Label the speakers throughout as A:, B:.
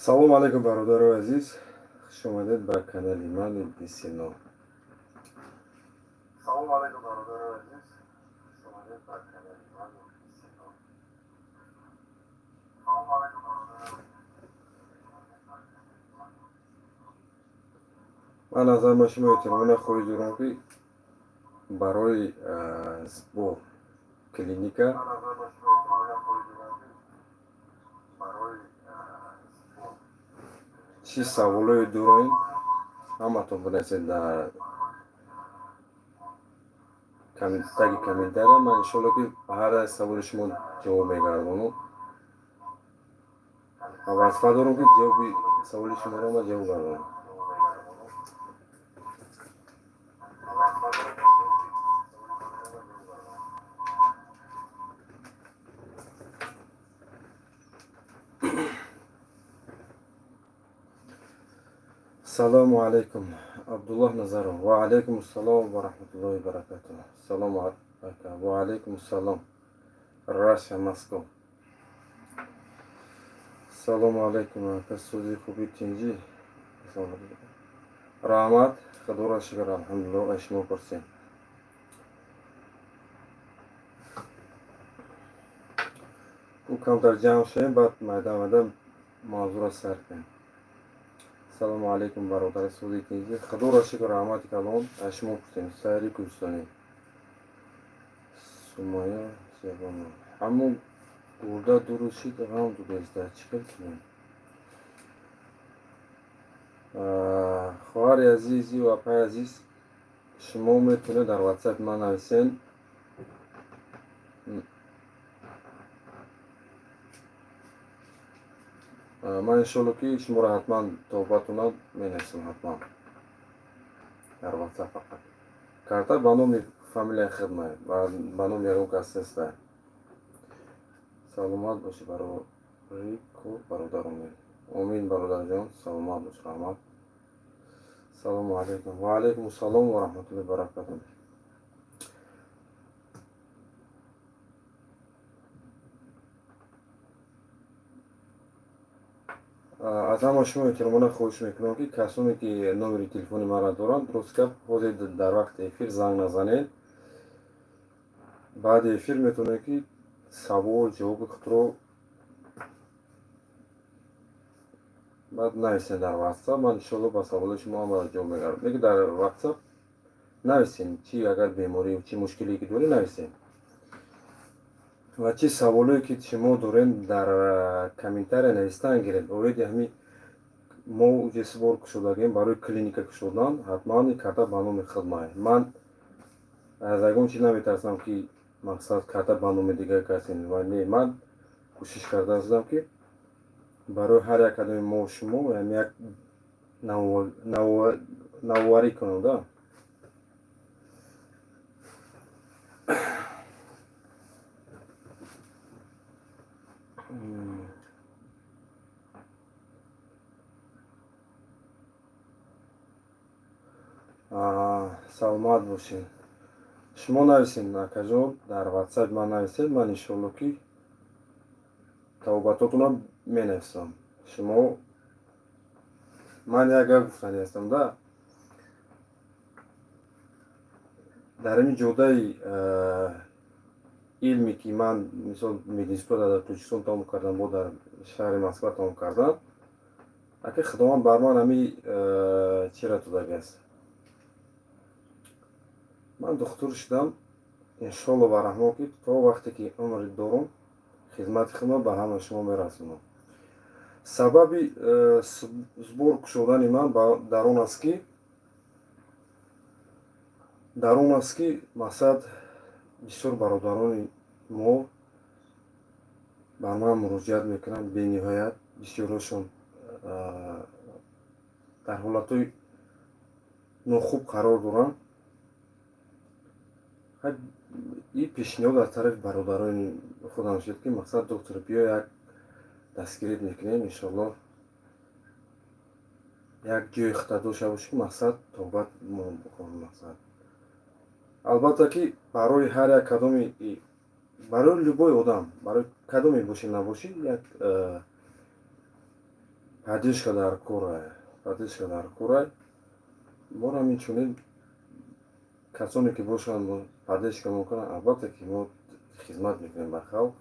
A: Салому алайкум, бародарои азиз, хуш омадед ба канали ман Дисино.
B: Салому алайкум, бародарои азиз, хуш омадед ба канали ман Дисино. Салому алайкум, бародарои.
A: Ман аз ҳама шумо эҳтиромона хоҳиш дорам, ки барои сбор клиника
B: Ман аз ҳама шумо эҳтиромона хоҳиш дорам, ки барои сбор
A: чӣ саволое дорем, ҳаматон бинависед дар таги комментария. Ман иншоалло, ки ба ҳар як саволи шумо ҷавоб мегардонам ва вазифа дорам, ки ҷавоби саволи шуморо ман ҷавоб гардонам.
B: Ҷавоб мегардонам.
A: Салому алайкум, Абдуллоҳ Назаров. Ва алайкум ассалом ва раҳматуллоҳи баракатуҳ. Салому ака. Ва алайкум ассалом, Russia, Москва. Салому алайкум, ака, сӯзи хуби, тинҷӣ? Раҳмат, худоро шукр, алҳамдулиллоҳ. Аз шумо пурсем. Ӯ камтар ҷамъ шавем, баъд майда майда мавзӯъро сар кунем. Салому алайкум, бародари, сӯзи тинҷӣ? Худоро шукр, раҳмати калон. Аз шумо пурсем, сайри кӯҳистонӣ. Сумая Зебоно, ҳамон гурда дуруст шид, ғам дудезда, чӣ кор кунем? Хоҳари азизу апаи азиз, шумо метавонед дар ватсапи ман нависен. Ман иншоалло, ки шуморо ҳатман тоҳбатона менависам, ҳатман дар ватсап. Фақат карта ба номи фамилияи хидмат, ба номи ягон кас неста. Саломат бошӣ, барори кор, бародар, омин. Омин, бародарҷон, саломат бош, раҳмат. Салому алайкум. Ва алайкум ассалом ва раҳматуллоҳи баракатуҳ. Аз ҳама шумо эҳтиромона хоҳиш мекунам, ки касоне ки номери телефони маро доранд, рост гап, ҳозир дар вақти эфир занг назанед. Баъди эфир метавонед, ки савол ҷавоби худро баъд нависед дар ватсап. Ман иншоалло ба саволои шумо ҳамаро ҷавоб мегардам, лекин дар ватсап нависем, чӣ агар беморӣ, чӣ мушкиле ки доред, нависем ва чӣ саволое ки шумо доред, дар комментария навистан гиред. Оиди ҳами мо уже сбор кушодагем барои клиника кушодан, ҳатман карта ба номи хидмат. Ман аз ягон чиз наметарсам, ки мақсад карта ба номи дигар касе ва не. Ман кӯшиш карда ҳастам, ки барои ҳар як кадоми мо шумо як навоварӣ кунам да. Саломат бошед. Шумо нависед, акаҷон, дар ватсап ман нависед. Ман иншоалло, ки тавбатотонам менависам. Шумо, ман як гап гуфтанӣ ҳастам да. Дар ҳамин ҷодаи илме, ки ман, мисол, мединститута дар Тоҷикистон тамом кардам, бо дар шаҳри Москва тамом кардам, ака, Худованд бар ман ҳами чира додагиаст. Ман духтур шудам, иншоалло ба раҳмон, ки то вақте ки умри дорум, хизмати худро ба ҳама шумо мерасонам. Сабаби сбор кушодани ман дар он аст, ки мақсад бисёр бародарони мо бар ман муроҷиат мекунанд. Бениҳоят бисёрашон дар ҳолатҳои нохуб қарор доранд. И пешниҳод аз тарафи бародарони худам шуд, ки мақсад, доктор, биё, як дастгирит мекунем, иншоалло, як ҷои хита дошта бошӣ, ки мақсад тобат бикун. Мақсад, албатта, ки барои ҳар як кадоми, барои любой одам, барои кадоме бошӣ набошӣ, як Поддержка дар кора, поддержка дар кора. Морам инчунин касоне ки бошанд, поддержка мекунанд, албатта ки мо хизмат мекунем ба халқ,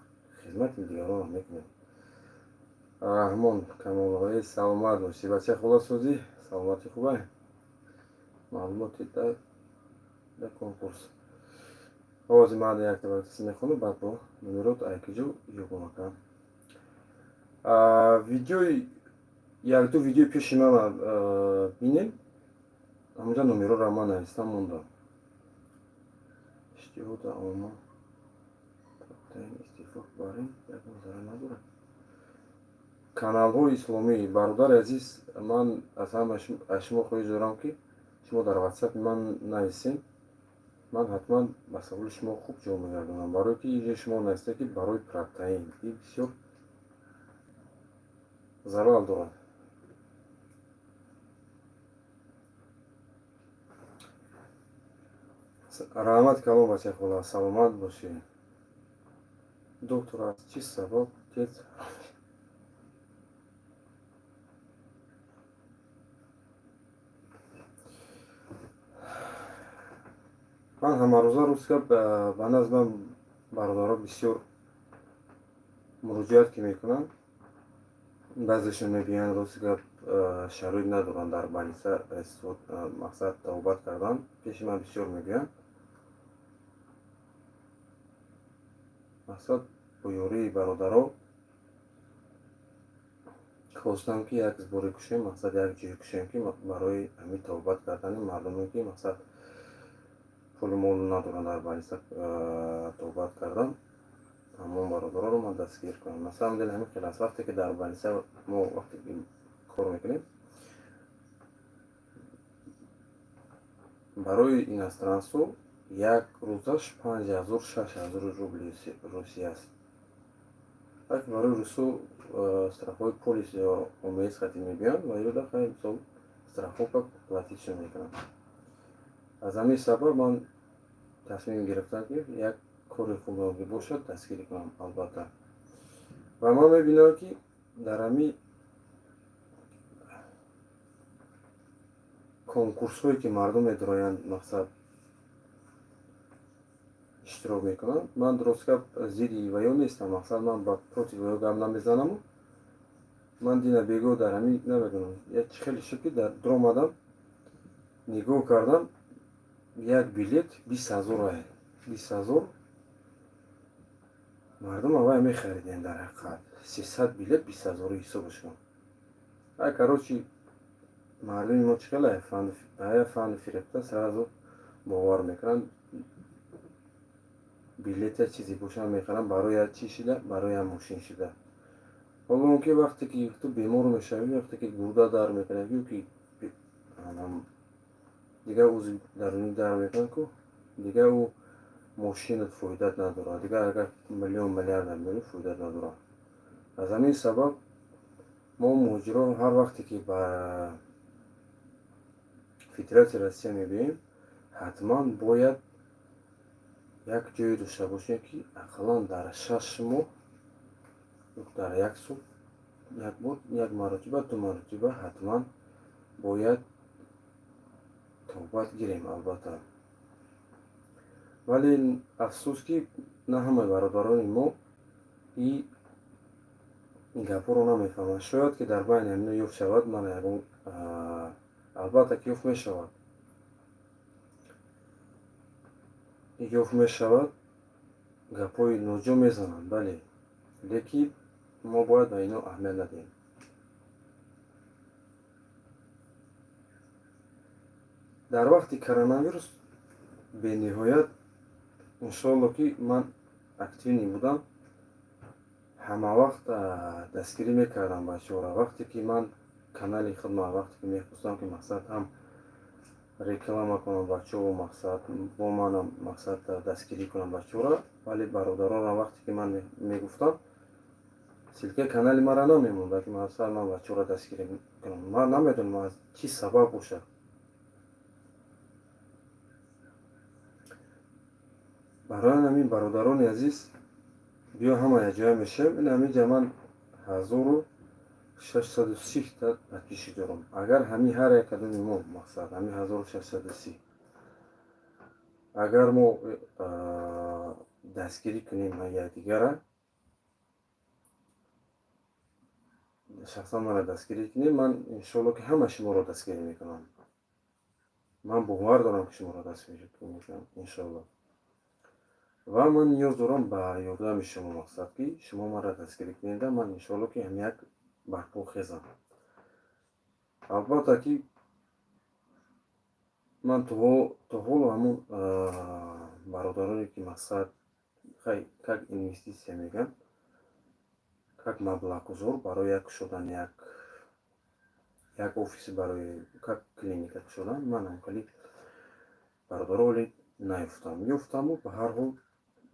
A: хизмати дигаронам мекунем. Раҳмон Камолова, саломат бошӣ, бача. Хулосозӣ, саломатӣ хубай. Маълумоти да конкурс овози ман якта мехонам, баъд бо номерот айкиҷо ёбомака. Видеои, якду видеои пеши мана бинем, ҳамунҷа номерора ман навистам, мондам. Иштиҳода ома истифоқ барем, ягон зарар надорад. Каналҳои исломӣ, бародари азиз, ман аз ҳама аз шумо хоҳиш дорам, ки шумо дар ватсапи ман нависем, ман ҳатман ба саволи шумо хуб ҷавоб мегардонам, барое ки инҷо шумо нависта, ки барои протеин и бисёр зарар дорад. Раҳмат калом, бачахола, саломат бошед. Доктор, аз чӣ сабаб тез? Ман ҳамарӯза, рӯз гап, ба назди ман бародаро бисёр муроҷиат ки мекунанд, баъзешон мебиёянд, рости гап, шароит надоранд дар больница мақсад табобат кардан, пеши ман бисёр мегӯянд. Мақсад, бо ёрии бародаро хостам, ки як сборе кушем, мақсад, як ҷое кушем, ки барои ҳамин табобат кардани мардуме, ки мақсад, пулу мол надоранд дар больница табобат кардан, ҳамон бародароро ман дастгир кунам. На самом деле ҳамин хел аст. Вақте ки дар больница мо вақте ки кор мекунем, барои иностранцу як рӯзаш 5000, 6000 рубли Русия аст. Балки барои русу страховой полис ё ОМС хати мебиёнд ва ё дахай, мисол, страховка платить мекунанд. Аз ҳамин сабаб ман тасмим гирифтам, ки як кори хубе бошад, дастгирӣ кунам, албатта. Ва ман мебинам, ки дар ҳамин конкурсҳое, ки мардум медароянд, мақсад, иштирок мекунанд, ман дуруст гап, зидди ваё нестам, мақсад, ман ба против ваё гап намезанаму. Ман дина бего дар ҳамин, намедонам, як чӣ хеле шуд, ки даромадам, нигоҳ кардам, як билет 20 000, ай 20 000 мардум авай мехаридем. Дар ҳақиқат 300 билет 20 000-и ҳисобаш кун. Ай, короче, мардуми мо чӣ хеле фанду фиребта, сразу бовар мекунанд, билет я чизе бошам мехарам, барои я чӣ шида, барои я мошин шида. Ҳоло он ки вақте ки ту бемор мешавӣ, вақте ки гурда дар мекунад ё ки дигар узви дарунӣ дар мекунад ку, дигар ӯ мошинат фоидат надорад, дигар агар миллион, миллиардам меёрӣ, фоидат надорад. Аз ҳамин сабаб мо муҳоҷирон ҳар вақте ки ба Федератсияи Россия мебиёем, ҳатман бояд як ҷое дошта бошем, ки ақаллан дар 6 моҳ, дар як сол як бор, як маротиба, ду маротиба ҳатман бояд табобат гирем, албатта. Вале афсӯс, ки на ҳамаи бародарони мо и гапҳоро намефаҳманд. Шояд ки дар байни ҳамино ёфт шавад, ман ягон, албатта ки ёфт мешавад, ёфт мешавад, гапҳои ноҷо мезананд, бале, лекин мо бояд ба ино аҳамият надиҳем. Дар вақти коронавирус бениҳоят, иншоалло, ки ман активный будам, ҳамавақт дастгирӣ мекардам бачаҳоро. Вақте ки ман канали худма, вақте ки мехостам, ки мақсад, ҳам реклама кунам бачаҳо, мақсад, бо манам, мақсад, дастгирӣ кунам бачаҳоро, вале бародаронам, вақте ки ман мегуфтам, ссылкаи канали мара намемонда, ки мақсад, ман бачаҳоро дастгирӣ кунам. Ман намедонам, аз чӣ сабаб бошад. Барои ҳамин, бародарони азиз, биё ҳама якҷоя мешавем. Ин ҳаминҷа ман ҳазору 630 та подписчик дорам. Агар ҳамин ҳар як кадоми мо, мақсад, ҳамин 1630, агар мо дастгирӣ кунем якдигара, шахсан мана дастгирӣ кунем, ман иншоалло ки ҳама шуморо дастгирӣ мекунам. Ман бовар дорам, ки шуморо дастгирӣ мекунам, иншоалло. Ва ман ниёз дорам ба ёрдами шумо, мақсад, ки шумо маро дастгирӣ кунеда, ман иншоалло ки ҳам як барпо хезам. Албатта ки ман то ҳоло ҳамун бародароне ки, мақсад, как инвеститсия мегӯянд, как маблағгузор барои як кушодан як офис, барои как клиника кушодан, ман ҳам хеле бародаро оли наёфтам. Ёфтаму ба ҳар ҳол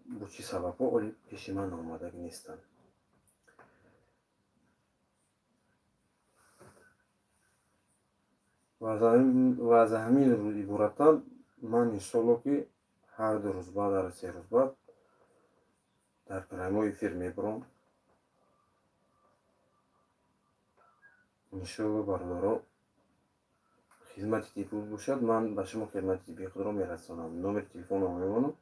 A: бо чӣ сабабҳо оли пеши ман омадагӣ нестанд. Ва аз ҳамин иборатан ман иншоалло ки ҳар 2 рӯз баъд, ҳар 3 рӯз баъд дар прямой эфир мебурам. Иншоалло, бародаро, хизмати тиббӣ бошад, ман ба шумо хизмати тиббии худро мерасонам, номери телефонро мемонам.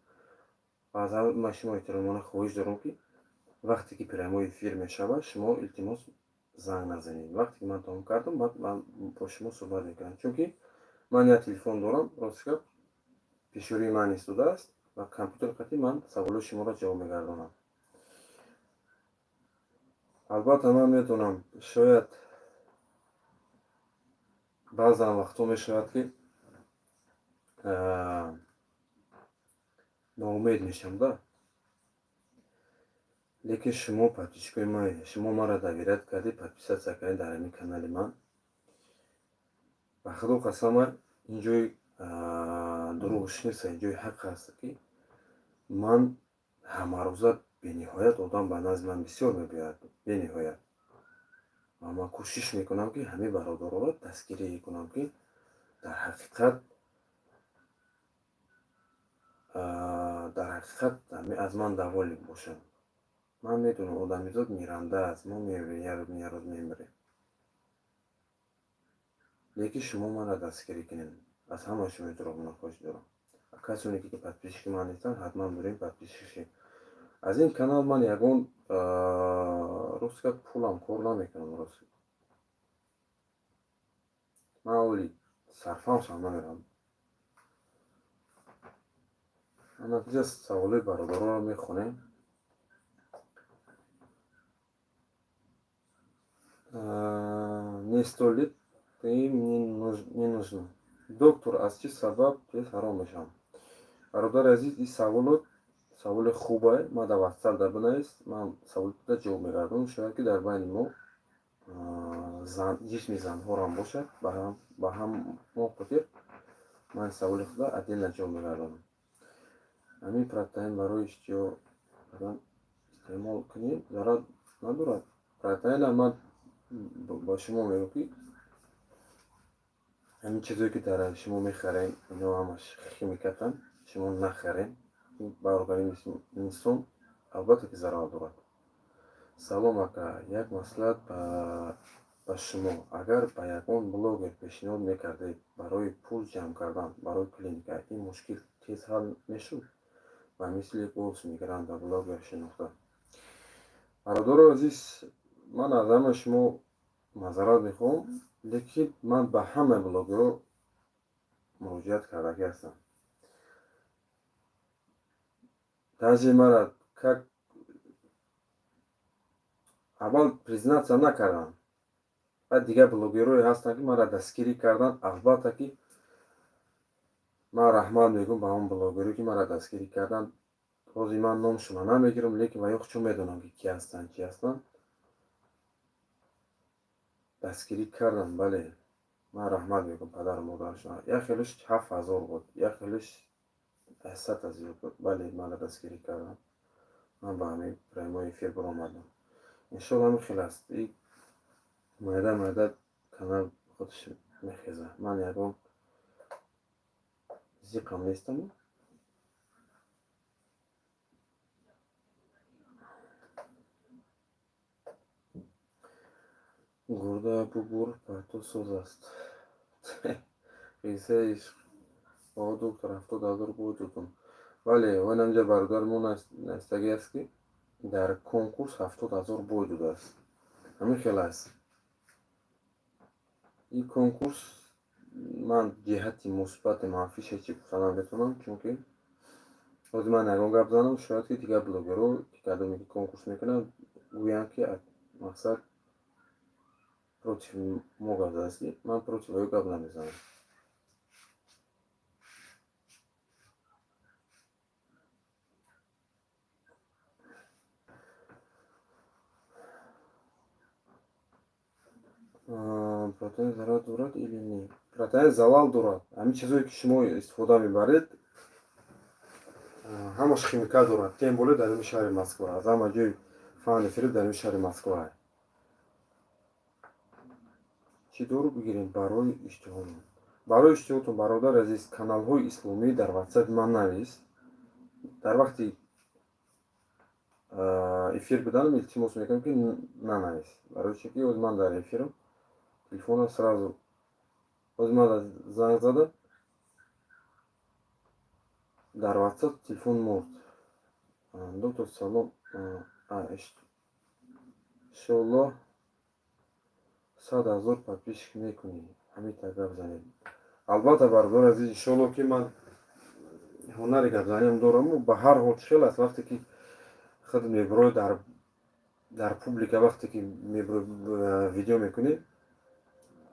A: Ва аз ҳама шумо эҳтиромона хоҳиш дорам, ки вақте ки прямой эфир мешавад, шумо, илтимос, занг назанед. Вақте ки ман тамом кардам, баъд ман бо шумо суҳбат мекунам, чунки ман як телефон дорам, рости гап, пешории ман истодааст ва компютер қатӣ ман саволои шуморо ҷавоб мегардонам. Албатта, ман медонам, шояд баъзан вақтҳо мешавад, ки ноумед мешавам да, лекин шумо подписчикои ман, шумо маро доверять кардед, подписаться кардед дар ҳамин канали ман. Ба худо қасама, ин ҷои дурӯғш нест, ин ҷои ҳақ аст, ки ман ҳамарӯза бениҳоят одам ба назди ман бисёр мебиёяд, бениҳоят. Ва ман кӯшиш мекунам, ки ҳамин бародароро дастгирӣ кунам, ки дар ҳақиқат аз ман доволен бошанд. Ман медонам, одамизод миранда аст, мо як рӯз мемирем, лекин шумо маро дастгирӣ кунед. Аз ҳама шумо эҳтиромона хоҳиш дорам. Касоне ки подписчики ман нестанд, ҳатман бурем, подписчик шед. Аз ин канал ман ягон, рост гап, пулам кор намекунам. Рост, ман оли сарфамшам намерам. Натиҷа саволои бародаронро мехонем. Не сто лет ты мне не нужно. Доктор, аз чӣ сабаб тез ҳаром мешавам? Бародари азиз, ин саволот саволи хубе. Ман дар ватсап дар бинавис, ман саволота ҷавоб мегардонам. Шояд ки дар байни мо ҷисми занҳорам бошад, ба ҳамон хотир ман саволи худа отдельно ҷавоб мегардонам. Ҳамин протеин барои иштиҳо истеъмол кунем, зарар надорад? Протеина ман ба шумо мегӯям, ки ҳамин чизое ки дар шумо мехарем, ино ҳамаш химикатанд, шумо нахарем. Ба организми инсон албатта ки зарар дорад. Салом, ака, як маслиҳат ба шумо: агар ба ягон блогер пешниҳод мекардед барои пул ҷамъ кардан барои клиника, ин мушкил тез ҳал мешуд? Ба мисли голос мигранта, блогер шинохта. Бародаро азиз, ман аз ҳама шумо маъзарат мехоҳам, лекин ман ба ҳама блогерҳо муроҷиат кардагӣ ҳастам. Даже мара как аввал признаться накардам, баъд дигар блогерое ҳастанд, ки маро дастгирӣ карданд. Албатта ки ман раҳмат мегӯям ба он блогерое, ки маро дастгирӣ карданд. Ҳозир ман номшонро намегирам, лекин ва ё чун медонам, ки ки ҳастанд, чӣ ҳастанд, дастгирӣ карданд. Бале, ман раҳмат мегӯям падару модарашон. Як хелиш 7000 буд, як хелиш 800 зиёд буд. Бале, маро дастгирӣ карданд, ман ба ҳамин прямой эфир баромадам. Иншоалло, ҳамин хел аст, майда майда канал худаш мехезад. Ман ягон зиқам нестам. Гурда бугур парто соз аст. Қиссаи ишқ. О, доктор, 70 000 бой додум. Бале, ванамҷа бародари мо навистагӣ аст, ки дар конкурс 70 000 бой додааст. Ҳамин хел аст ин конкурс. Ман ҷиҳати мусбати манфиш ҳеҷ чӣ гуфта наметавонам, чунки ҳозир ман ягон гап занам, шояд ки дигар блогерҳо, ки кадоме ки конкурс мекунанд, гӯянд, ки мақсад против мо гап задастӣ. Ман против ё гап намезанам. Протеин зарар дорад или не? Протеин залал дорад. Ҳамин чизое, ки шумо истифода мебаред, ҳамаш химикат дорад. Тем более дар ин шаҳри Москва, аз ҳама ҷои фанни фиреб дар ин шаҳри Москва. Чӣ дору бигирем барои иштиҳомон? Барои иштиҳотон, бародари азиз, каналҳои исломӣ дар ватсапи ман навис. Дар вақти эфир буданам илтимос мекунам, ки нанавис. Барои чи ки ҳозир ман дар эфирам, телефонам сразу ҳозир ман занг зада, дар ватсап телефон мурд. Доктор, салом. Иншоаллоҳ 100 000 подписчик мекунӣ, ҳамин та гап занед. Албатта, бародари азиз, иншоаллоҳ, ки ман ҳунари гапзаниам дораму. Ба ҳар ҳол, чӣ хел аст, вақте ки худ мебурой дар публика, вақте ки видео мекунӣ,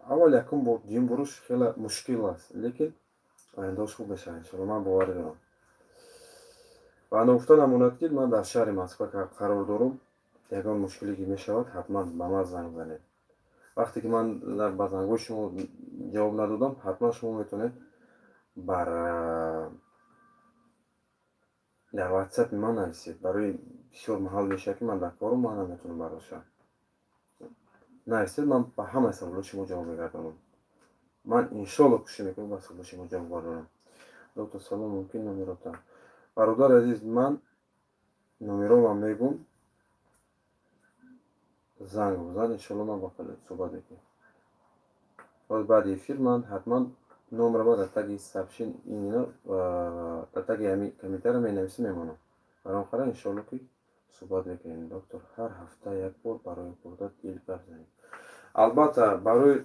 A: аввал якум бор, дуюм боруш хеле мушкил аст, лекин ояндаош хуб мешавад, иншоалло, ман боварӣ дорам. Ва ногуфта намонад, ки ман дар шаҳри Москва қарор дорам. Ягон мушкиле ки мешавад, ҳатман ба ман занг занед. Вақте ки ман ба зангҳои шумо ҷавоб надодам, ҳатман шумо метавонед бар дар ватсапи ман нависед. Барои бисёр маҳал мешавад, ки ман дар корум, ман наметавонам бардошам. Нависед, ман ба ҳамаи саволои шумо ҷавоб мегардонам. Ман иншоалло кӯшиш мекунам, ба саволои шумо ҷавоб гардонам. Доктор, салом, мумкин номеротам? Бародари азиз, ман номеромам мегум, занг бизан, иншоалло, ман бо суҳбат мекунем. Боз баъди эфир ман ҳатман номерама дар таги сообщение, именно дар таги ҳами комментария менависам, мемонам. Баром қара, иншоалло, ки суҳбат мекунем. Доктор, ҳар ҳафта як бор барои гурда, дил гап занем. Албатта, барои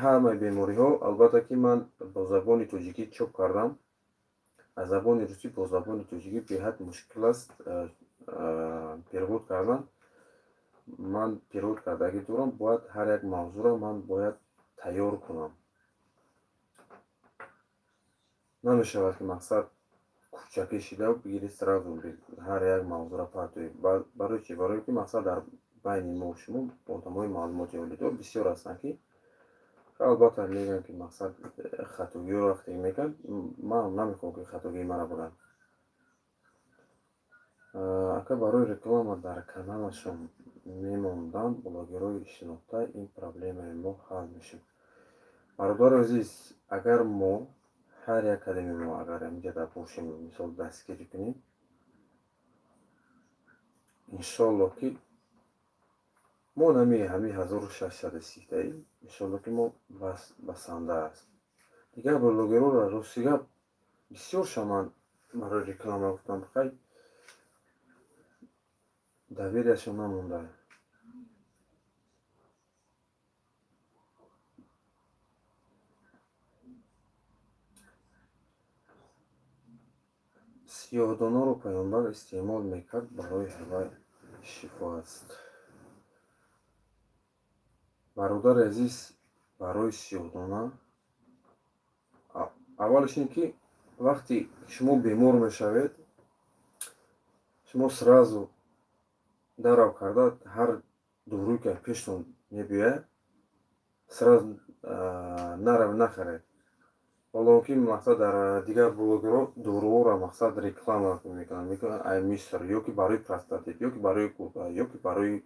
A: ҳамаи бемориҳо, албатта, ки ман бо забони тоҷикӣ чоп кардам. Аз забони русӣ бо забони тоҷикӣ беҳад мушкил аст перевод кардан. Ман перевод кардагӣ дорам, бояд ҳар як мавзӯъро ман бояд тайёр кунам. Намешавад, ки мақсад кӯчакӣ шида бигирӣ, сразу ҳар як мавзӯъро партоӣ. Барои чи? Барое ки мақсад дар байни мо шумо одамои маълумоти олидор бисёр ҳастанд, ки албатта мегӯянд, ки мақсад хатогиҳоро вақте мекард, ман намехоҳам, ки хатогии мара буранд. Ака, барои реклама дар каналашон мемонданд блогерҳои шинохта, ин проблемаи мо ҳал мешуд. Бародари азиз, агар мо ҳар як кадами мо агар инҷа бошем, мисол, дастгирӣ кунем, иншоалло, ки мо нами ҳами 1630таи, иншоалло, ки мо басанда аст. Дигар блогерҳоро, рости гап, бисёр шаман барои реклама гуфтам, хай, доверияшон намонда. Сиёҳдонаро паёмбар истеъмол мекард, барои ҳавай шифо аст. Бародари азиз, барои сиёҳдона аввалаш ин ки вақте шумо бемор мешавед, шумо сразу дарав карда ҳар дорӯе ки пештон мебиёяд, сразу нарав нахаред. Ҳоло ки мақсад дар дигар блогерҳо доруҳоро мақсад реклама мекунанд, мекунанд ай миср, ё ки барои простатит, ё ки барои гурда, ё ки барои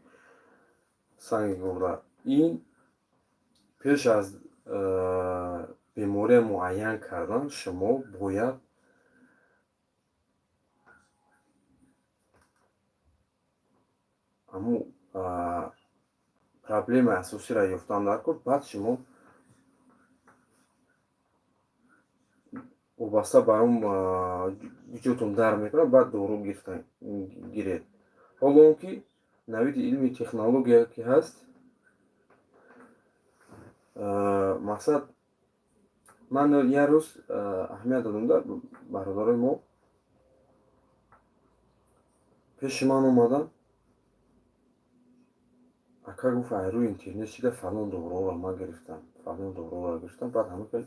A: санги гурда. Ин пеш аз бемория муайян кардан шумо бояд ҳамун Проблемаи асосиро ёфтан дар кор, баъд шумо вобаста бар он ҷотон дар мекунад, баъд дору гиред. Ҳоло он ки навиди илми технология ки ҳаст, мақсад ман як рӯз аҳамият додам, да бародарои мо пеши ман омаданд. Ака, гуфт, ай рӯи интернет шида фалон доруро ман гирифтам, фалон доруро гирифтам, баъд ҳама хел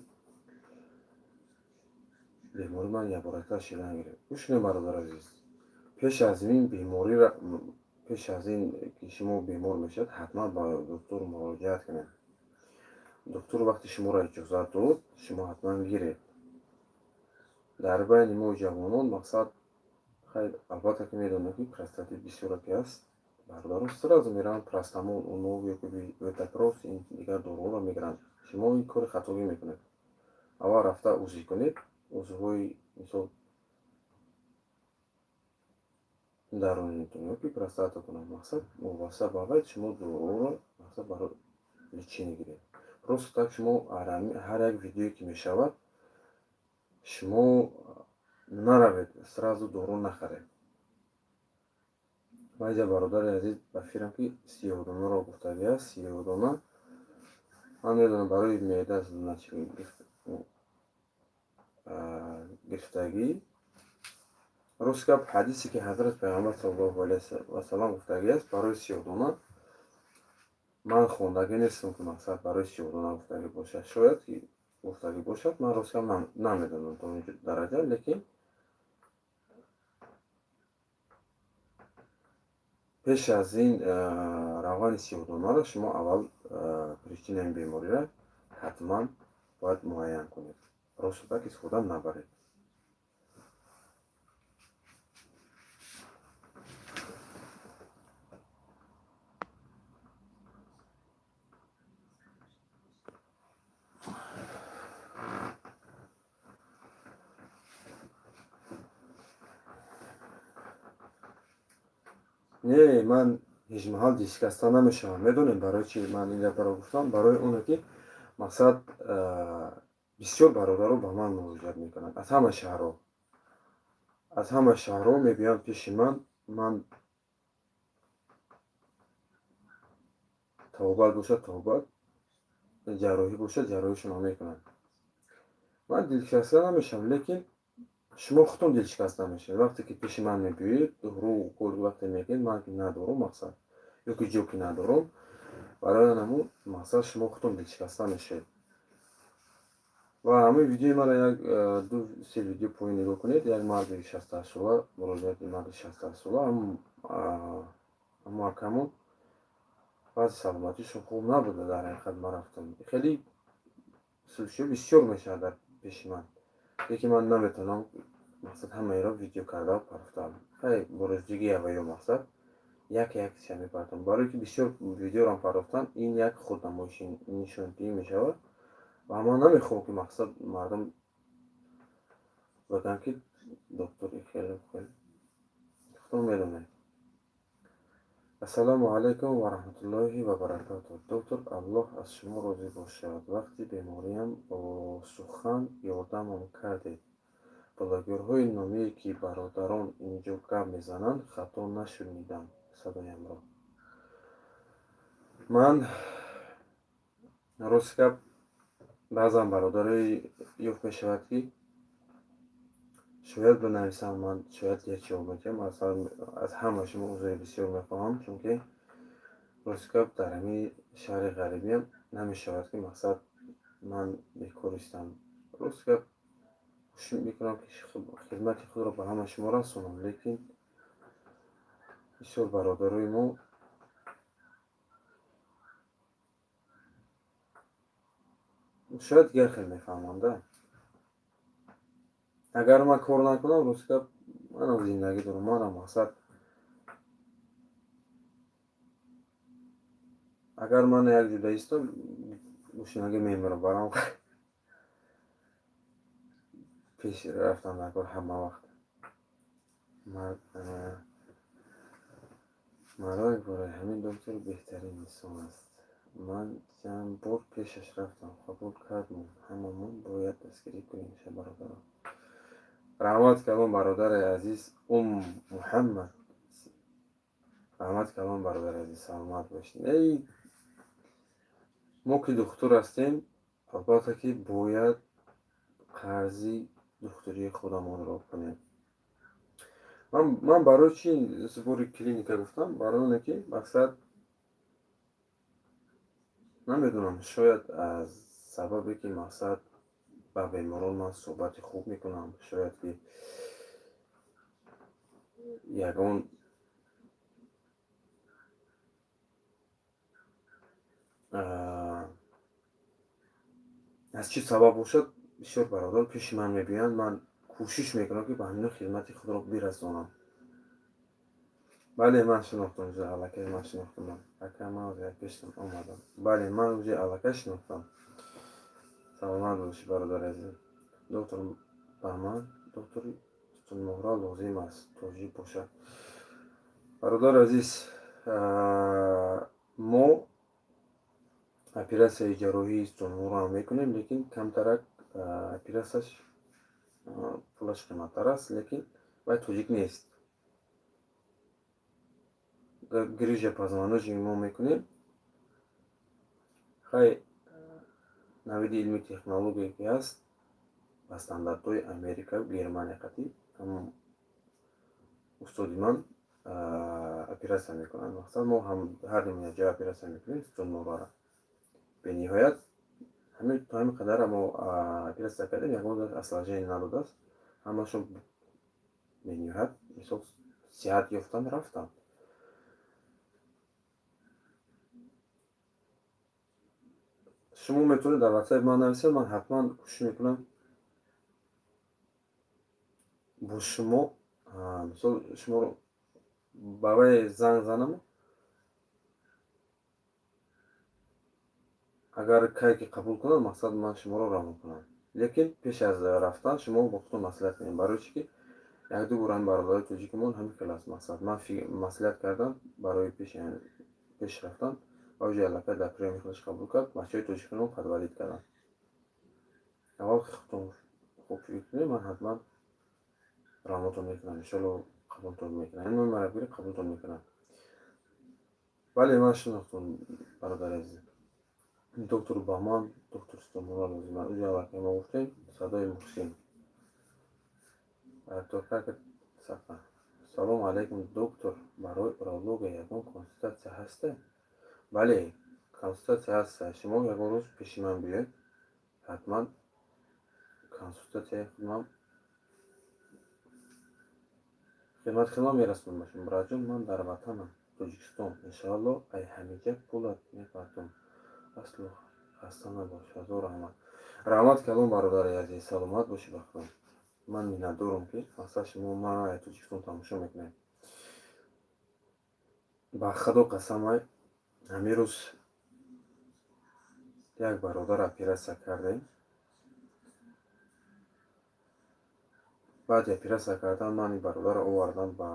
A: беморӣ ман якборатар шидан гирифт. Гӯш кунед, бародар азиз, пеш аз ин бемориро, пеш аз ин ки шумо бемор мешавед, ҳатман ба доктор муроҷиат кунед. Доктор вақте шуморо иҷозат дод, шумо ҳатман гиред. Дар байни мо ҷавонон, мақсад, хайр, албатта ки медонем, ки простатит бисёре ки аст, бародарон сразу мераванд простамол, унов ёки ветапрос, ин дигар доруҳоро мегиранд. Шумо ин кори хатогӣ мекунед. Аввал рафта УЗИ кунед, узвҳои, мисол, дарунитон ёки простататон. Мақсад, вобаста ба вай шумо доруро, мақсад, барои лечение гиред. Просто так шумо ҳар як видеое ки мешавад, шумо наравед, сразу дору нахаред. Баъзе бародари азиз, ба фикрам, ки сиёҳдонаро гуфтагӣ аст. Сиёҳдона ман медонам, барои меъда гирифтагӣ. Рост гап, ҳадисе ки ҳазрат Пайғамбар саллаллоҳу алайҳи васаллам гуфтагӣ аст барои сиёҳдона, ман хондагӣ нестам, ки мақсад барои сиёҳдона гуфтагӣ бошад. Шояд ки гуфтагӣ бошад, ман рост гап намедонам то ин дараҷа, лекин пеш аз ин равғани сиёҳдонаро шумо аввал причинаи бемориро ҳатман бояд муайян кунед, просто так истифода набаред. Не, ман ҳеҷ маҳал дилшикаста намешавам. Медонем, барои чи ман ин гапаро гуфтам? Барои оне ки, мақсад, бисёр бародаро ба ман муроҷиат мекунанд аз ҳама шаҳрҳо, аз ҳама шаҳрҳо мебиёянд пеши ман. Ман табобат бошад табобат, ҷарроҳӣ бошад ҷарроҳишонро мекунанд. Ман дилшикаста намешавам, лекин шумо худтон дилшикаста мешавед, вақте ки пеши ман мебиёед, дору укол вақте мегӯед, ман ки надорум, мақсад, ё ки ҷо ки надорум, барои ҳамун мақсад шумо худтон дилшикаста мешавед. Ва ҳамин видеои мара як ду се видео поин нигоҳ кунед. Як марди 68сола муроҷиати марди 68сола, ҳамо акамон баъзи саломатишон хуб набуда. Дар ҳақиқат ман рафтам, хеле случаё бисёр мешавад дар пеши ман, лекин ман наметавонам, мақсад, ҳамаеро видео карда партофтам. Хай, борозидиги ва ё, мақсад, як якша мепартам, барое ки бисёр видеорам партофтан ин як худнамоиши нишондиҳӣ мешавад ва ман намехоҳам, ки, мақсад, мардум бигӯянд, ки доктори хеле хеле. Худтон медонед. Ассалому алайкум ва раҳматуллоҳи ва баракатуҳ, доктор, Аллоҳ аз шумо розӣ бошад. Вақти бемориам бо сухан ёрдамам кардед. Блогерҳои номие ки бародарон инҷо гап мезананд, хато нашунидам садоямро. Ман рост гап, баъзан бародарое ёфт мешавад, ки шояд бинависам, ман шояд дер ҷавоб медиҳам. Аз ҳама шумо узри бисёр мехоҳам, чунки рост гап, дар ҳамин шаҳри ғарибиам намешавад, ки, мақсад, ман бекор истам. Рост гап, кӯшиш мекунам, ки хидмати худро ба ҳама шумо расонам, лекин бисёр бародарои мо шояд дигар хел мефаҳманд. Агар ман кор накунам, рост гап, манам зиндагӣ дорам, манам, мақсад, агар ман як ҷуда истам, гушнагӣ мемирам. Барам пеш рафтан дар кор ҳама вақт. Мардак барои ҳамин доктор беҳтарин инсон аст. Ман чанд бор пешаш рафтам, қабул кардмон. Ҳамамон бояд дастгирӣ кунем ша, бародарон. Раҳмат калон, бародари азиз Ум Муҳаммад, раҳмат калон, бародари азиз, саломат бошед. Эй, мо ки духтур ҳастем, албатта ки бояд қарзи духтурии худамонро кунем. Ман барои чӣ сбори клиника гуфтам? Барои оне ки мақсад, намедонам, шояд аз сабабе ки мақсад ба беморон ман суҳбати хуб мекунам, шояд ки ягон аз чӣ сабаб бошад, бисёр бародар пеши ман мебиёянд, ман кӯшиш мекунам, ки ба ҳамино хидмати худро бирасонам. Бале, ман шинохтам, уже аллакай ман шинохтам. Ака, ман уже пештон омадам. Бале, ман уже аллакай шинохтам. Саломат бошӣ, бародари азиз. Доктор, ба ман доктори сутунмуҳра лозим аст, тоҷик бошад. Бародари азиз, мо оператсияи ҷарроҳии сутунмуҳраам мекунем, лекин камтарак оператсияш пулаш қиматтар аст, лекин вай тоҷик нест. Грыжа позвоночник мо мекунем. Хай, навиди илми технология ки ҳаст, ба стандартҳои Америка, Германия қатӣ ҳамон устоди ман оператсия мекунанд. Мақсад, мо ҳар дум якҷоя оператсия мекунем сутунмуҳрара. Бениҳоят то ҳамин қадара мо оператсия кардем, ягон осложнение надодааст. Ҳамашон бениҳоят, мисол, сиҳат ёфтанд, рафтанд. Шумо метавонед дар ватсапи ман нависед, ман ҳатман кӯшиш мекунам бо шумо, мисол, шуморо ба вай занг занам. Агар кай ки қабул кунад, мақсад, ман шуморо равон кунам, лекин пеш аз рафтан шумо бо худтон маслиҳат кунед. Барои чӣ ки якду бор ҳамин бародарои тоҷикимон ҳамин хел аст. Мақсад, ман маслиҳат кардам барои пеш рафтан ва уже аллакай дар приёми худаш қабул кард. Бачаҳои тоҷикимон подводить карданд. Аввал худтон хуб фикр кунед, ман ҳатман равонатон мекунам, иншоалло, қабултон мекунам. Ин маро бигиред, қабултон мекунам. Бале, ман шинохтам, бародари азиз. Доктор, ба ман доктор сутунмуҳра лозим аст. Уҷа аллакай мо гуфтем. Садои Муҳсин. Салому алайкум, доктор, барои урология ягон консултатсия ҳаста? Бале, консултатсия ҳаста. Шумо ягон рӯз пеши ман биёед, ҳатман консултатсияи худман хидмати худман мерасонам ба шумо. Братҷон, ман дар ватанам Тоҷикистон, иншоалло, ай ҳамиҷа пулат мепартом, асло хаста набош. Ҳазор раҳмат, раҳмат калон, бародари азиз, саломат бошӣ. Ба худо, ман миннатдорам, ки мақсад, шумо маро ай Тоҷикистон тамошо мекунед. Ба худо қасамай, ҳамин рӯз як бародар оператсия кардем. Баъди оператсия кардан ман ин бародарро овардам, ба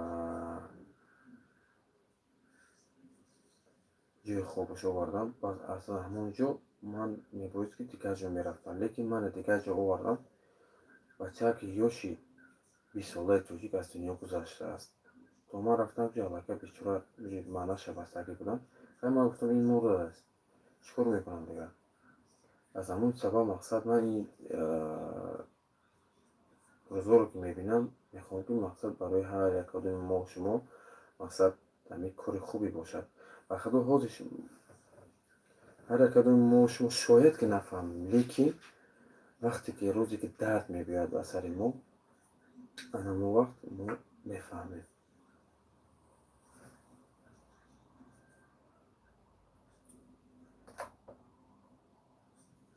A: ҷои хобаш овардам. Баъд аз ҳамон ҷо ман мебоист ки дигар ҷо мерафтам, лекин мана дигар ҷо овардам. Бачаки ёши 20-солаи тоҷик аз дунё гузаштааст. То ман рафтам ки аллакай бечора маънаша бастагӣ будам. Хай, ман гуфтам, ин мурдааст, чӣ кор мекунам дигар? Аз ҳамон сабаб, мақсад, ман ин рӯзҳоро ки мебинам, мехоҳам ки, мақсад, барои ҳар як одами мо шумо, мақсад, ҳамин кори хубе бошад. Ба худо, ҳозир ҳар як одами мо шумо шояд ки нафаҳмем, лекин вақте ки рӯзе ки дард мебиёяд ба сари мо, ана ҳамон вақт мо мефаҳмем.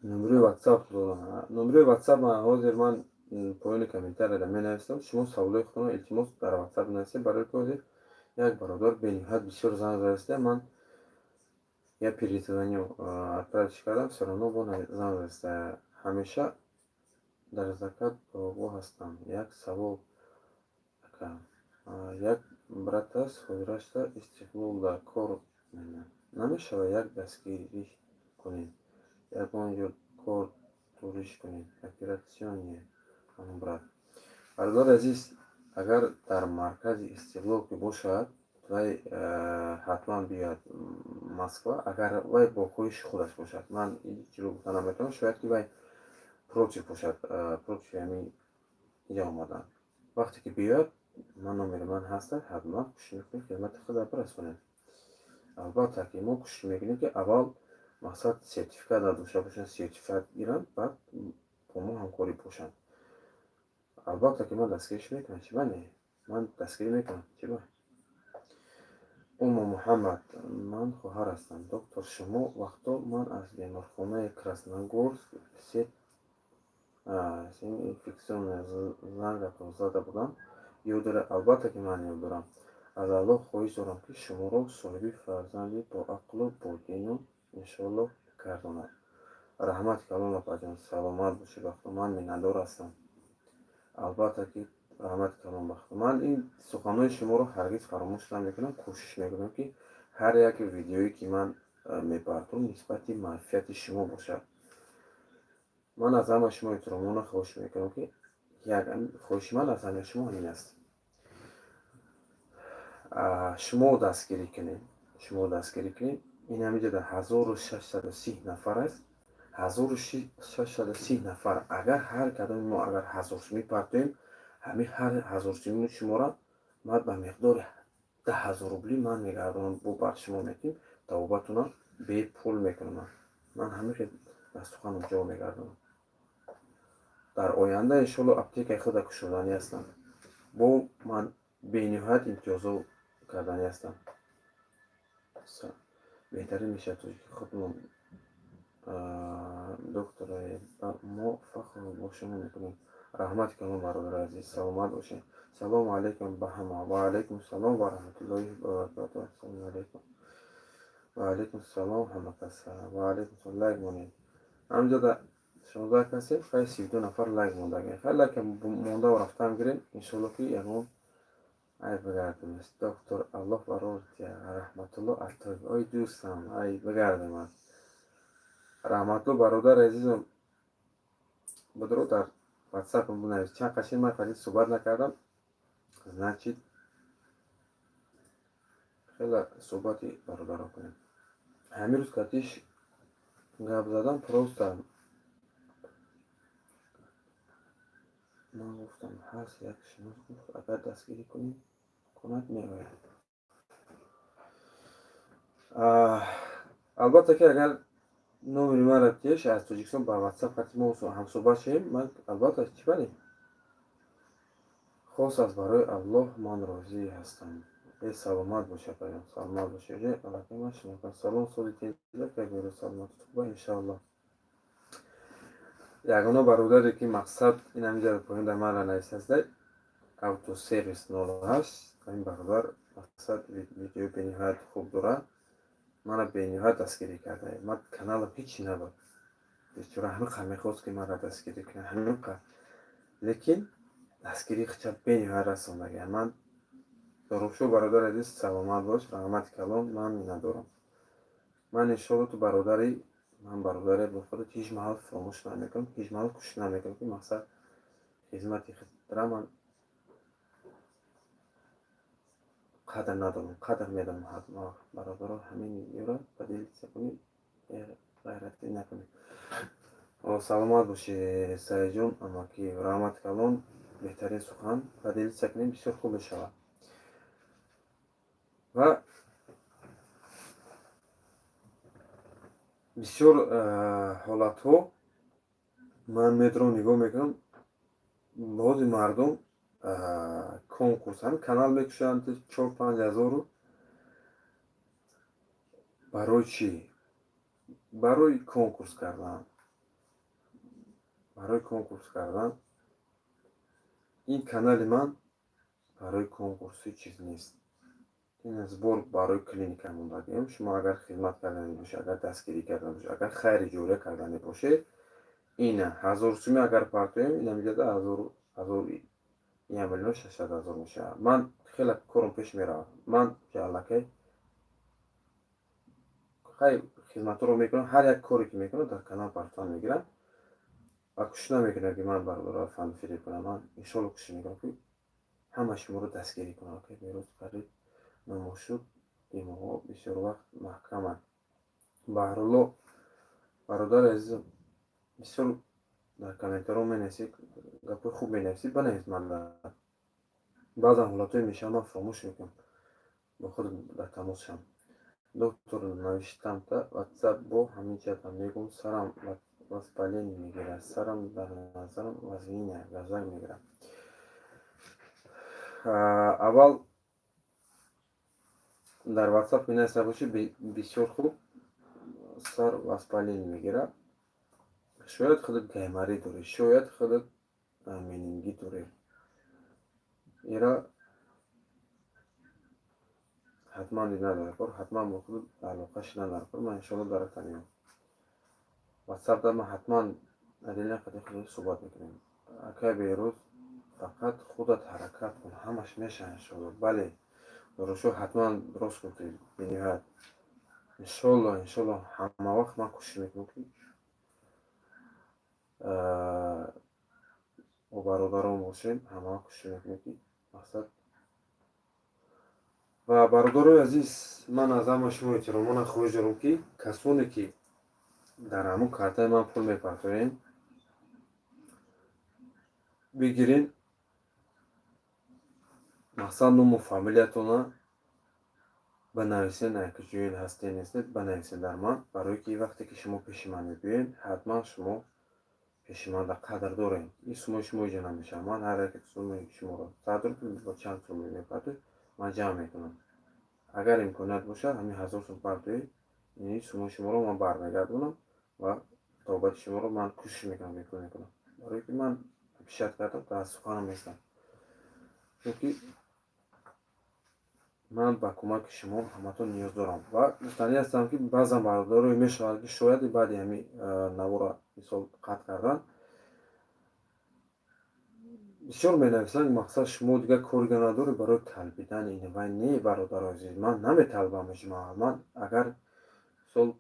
A: Номерои ватсап додам. Номерои ватсап ман ҳозир ман поёни комментарияда менависам. Шумо саволои худро, илтимос, дар ватсап нависед, барои ки ҳозир як бародар бениҳоят бисёр занг задаста. Ман я перезвоню, отправить кардам, всё равно бо занг задаста. Ҳамеша дар закат бо ҳастам. Як савол, ака. Як брат аст, ҳозирашта Истиқлолда кор. Намешавад як дастгирӣ кунем, ягон ҷо кор туриш кунем, операционный ҳамон брат. Бародари азиз, агар дар маркази Истиқлол ки бошад, вай ҳатман биёяд Москва, агар вай бо хоҳиши худаш бошад. Ман чиро гуфта наметавонам, шояд ки вай против бошад, против ҳамин инҷа омадан. Вақте ки биёяд, ман номери ман ҳастад, ҳатман кӯшиш мекунем, хидмати худро бирасонем. Албатта ки мо кӯшиш мекунем, ки аввал мақсад сертификат надошта бошанд, сертификат гиранд, баъд бо мо ҳамкорӣ бошанд. Албатта ки ман дастгириш мекунам, чӣ ба не? Ман дастгирӣ мекунам, чӣ ба? Умму Муҳаммад, ман хоҳар ҳастам. Доктор, шумо вақто ман аз беморхонаи Красногорск се инфекционная зангатон зада будам. Ёд доред? Албатта ки ман ёд дорам. Аз Аллоҳ хоҳиш дорам, ки шуморо соҳиби фарзанди боақлу бодину иншоаллоҳ гардонад. Раҳмати калон, апаҷон, саломат бошед, бахто. Ман миннатдор ҳастам. Албатта ки раҳмати калон, бахто. Ман ин суханҳои шуморо ҳаргиз фаромӯш намекунам, кӯшиш мекунам, ки ҳар як видеое, ки ман мепартом, нисбати манфиати шумо бошад. Ман аз ҳама шумо эҳтиромона хоҳиш мекунам, ки як хоҳиши ман аз ҳамаи шумо ҳамин аст: шумо дастгирӣ кунед, шумо дастгирӣ кунед. Ин ҳамиҷода 1630 нафар аст, 1630 нафар. Агар ҳар кадоми мо агар 1000 сумӣ партоем, ҳамин ҳар 1000 сумии шуморо ман ба миқдори 10 000 рубли ман мегардонам, бо бар шумо метим, тавобатона бепул мекунам. Ман ҳамин хел ба суханам ҷавоб мегардонам. Дар оянда иншоалло аптекаи худа кушоданӣ ҳастам, бо ман бениҳоят имтиёзҳо карданӣ ҳастам. Беҳтарин мешавад тоҷики худмон. Доктор, мо фахр бо шумо мекунем. Раҳмати калон, бародари азиз, саломат бошед. Салому алайкум ба ҳама. Ва алайкум салом ва раҳматуллоҳи ва баракатуҳ. Ассалому алайкум. Ва алайкум салом ҳама каса. Ва алайкум салом. Лайк монед. Ҳамҷода 16 касе, хай, 32 нафар лайк мондагем. Хай, лайк мондаву рафтан гирем, иншоалло ки ягон ай бигардем. Доктор, Аллоҳ барор Раҳматулло Аттоев. Ой дӯстам, ай бигардем. Раҳматулло, бародари азизам, будро дар ватсапам бинавис. Чанд қашин ман қадим суҳбат накардам, значит, хеле суҳбати бародаро кунем. Ҳамин рӯз катиш гап задам, просто ман гуфтам, ҳаст як шинос, гуфт, агар дастгирӣ кунӣ, кунад, меояд. Албатта ки агар номери маро теш, аз Тоҷикистон ба ватсап қати мо ҳамсӯҳбат шавем, ман албатта, чӣ бале, хос аст. Барои Аллоҳ ман розӣ ҳастам. Э, саломат боша, паём, саломат боша. Аллакай ман шинохтам. Салом, соли теза, как беру саломату туба, иншааллоҳ. Ягона бародаре ки мақсад ин ҳамиҷа поён дар ман нависаста, Автосервис 08, ҳамин бародар мақсад видеои бениҳоят хуб дорад, мана бениҳоят дастгирӣ карда. Ман каналам ҳечи набуд, бечора ҳамин мехост, ки манро дастгирӣ кунад, ҳамин, лекин дастгирии хича бениҳоят расондага. Ман Дорушо, бародари азиз, саломат бош, раҳмати калон, ман миннатдорам. Ман иншоалло ту бародари ман, бародаре бо худат ҳеҷ маҳал фаромӯш намекунам, ҳеҷ маҳал кӯшиш намекунам, ки мақсад хизмати худра ман қадр надорам, қадр медонам ҳатман. Бародаро, ҳамин видеоро поделиться кунед, ғайратӣ накунед. Саломат бошед, Саидҷон амакӣ, раҳмати калон, беҳтарин сухан. Поделиться кунем, бисёр хуб мешавад. Ва бисёр ҳолатҳо ман метро нигоҳ мекунам, бози мардум конкурс, ҳамин канал мекушанд, 4-5 ҳазору. Барои чӣ? Барои конкурс кардан, барои конкурс кардан. Ин канали ман барои конкурс ҳеҷ чиз нест. Ин сбор барои клиника мондагием. Шумо агар хизмат кардани бошед, агар дастгирӣ кардани бошед, агар хайри ҷория кардани бошед, ина 1000 сумӣ агар партоем, ина меҷада ҳазор, 1 600 000 мешавад. Ман хеле кором пеш меравад. Ман аллакай Хай, хизматҳоро мекунам, ҳар як коре ки мекунам, дар канал партан мегирам ва кӯшиш намекунам, ки ман бародаро фанфиреб кунам. Ман иншоалло кӯшиш мекунам, ки ҳама шуморо дастгирӣ кунам. Акай Бероз, қариб номошуд димоғҳо бисёр вақт маҳкаманд. Баҳрулло, бародари азизам, бисёр дар комментарҳо менависед, гапҳои хуб менависед, банавис. Ман баъзан ҳолатҳое мешавад, ман фаромӯш мекунам бо худ дар тамос шавам. Доктор, навиштамта ватсап, бо ҳамин чатам мегӯм, сарам воспаление мегирад, сарам дар назарам вазнина, газак мегирад. Аввал дар ватсап менависа бошӣ, бисёр хуб. Сар воспаление мегирад, шояд худат гайморит дорӣ, шояд худат менингит дорӣ. Ира ҳатман дидан дар кор, ҳатман бо худ алоқа шидан дар кор. Ман иншоалло дарата меём ватсап дар, ман ҳатман отдельно қати худ суҳбат мекунем. Акай Берӯз, фақат худат ҳаракат кун, ҳамаш мешавад, иншоалло. Бале, Дорушо, ҳатман рост гуфтӣ, бениҳоят. Иншоалло, иншоалло, ҳама вақт ман кӯшиш мекунам, ки бо бародарон бошем, ҳама вақт кӯшиш мекунем, ки мақсад. Ва бародарои азиз, ман аз ҳама шумо эҳтиромона хоҳиш дорам, ки касоне ки дар ҳамун картаи ман пул мепартоед, бигирен, мақсад, ному фамилиятона банависен, ки ҷое ҳастед, нестед, банависед дар ман, барое ки вақте ки шумо пеши ман мебиёед, ҳатман шумо пеши ман дар қадр доред. Ин суммаи шумо иҷо намешавад. Ман ҳар як суммаи шуморо, 100 рубл бо чанд сумма мепартоед, ман ҷамъ мекунам. Агар имконият бошад, ҳамин 1000 сум партоед, ин суммаи шуморо ман бармегардонам ва табобати шуморо ман кӯшиш мекунам, бепул мекунам, барое ки ман обещать кардам, дар суханам нестам, чунки ман ба кӯмаки шумо ҳаматон ниёз дорам. Ва гуфтанӣ ҳастам, ки баъзан бародарое мешавад, ки шояд баъди ҳамин навора, мисол, қатъ кардан, бисёр менависанд: мақсад, шумо дигар корига надоред барои талбидан ин вай. Не, бародарои азиз, ман наметалбам. Ман агар, мисол,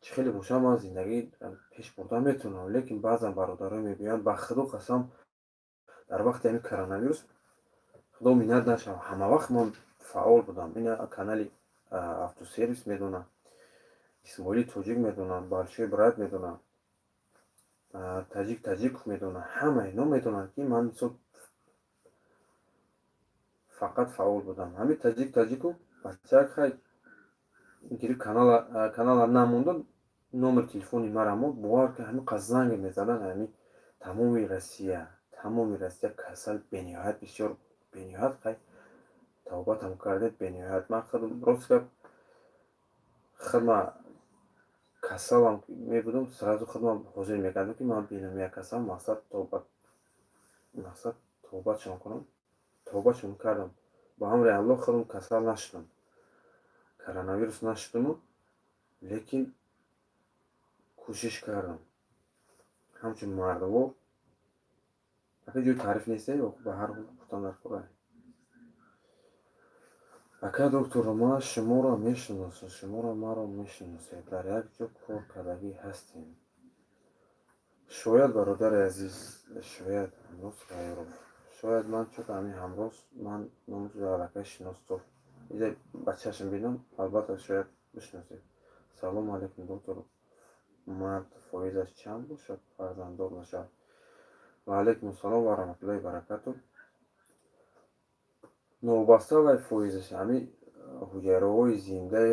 A: чӣ хеле бошам, ман зиндагӣ пеш бурда метавонам, лекин баъзан бародарое мегӯянд: ба Худо қасам, дар вақти ҳамин коронавирус, Худо миннат нашавад, ҳамавақт ман фаъол будам. Ина канали автосервис медонам, Исмоили Тоҷик медонам, Большой брат медонам, Таҷик Таҷиков медонам, ҳама ино медонанд, ки ман, мисол, фақат фаъол будам. Ҳамин Таҷик Таҷиков бачак, хай, гирифт канала, намонда, номер телефони мара монд. Бовар ки, ҳамин қад занг мезаданд, ҳамин тамоми Россия, тамоми Россия касал бениҳоят бисёр, бениҳоят. Хай, табобатам кардед, бениҳоят. Ман худам, рост гап, худма касалам мебудам, сразу худман ҳозир мекардам, ки ман бинам як касал, мақсад, тобат, мақсад, тобатшон кунам. Тобатшон кардам, ба амри Аллоҳ худам касал нашудам, коронавирус нашудаму, лекин кӯшиш кардам ҳамчун мардумо. Ака, ҷои таъриф несте, ба ҳар ҳол гуфтан дар кора. Ака доктор, ман шуморо мешиносам, шуморо маро мешиносед, дар як ҷо кор кардагӣ ҳастем. Шояд, бародари азиз, шояд. Ҳамроз Ғайров, шояд. Ман чун ҳамин ҳамроз ман номи аллакай шиностор, ида ба чашм бинам, албатта, шояд бишиносед. Салому алайкум, доктор, мард фоизаш чанд бошад, фарзанддор нашавад? Ва алайкум ассалом ва раҳматуллоҳи баракату. Новобаста вай фоизаш, ҳамин ҳуҷайраҳои зиндаи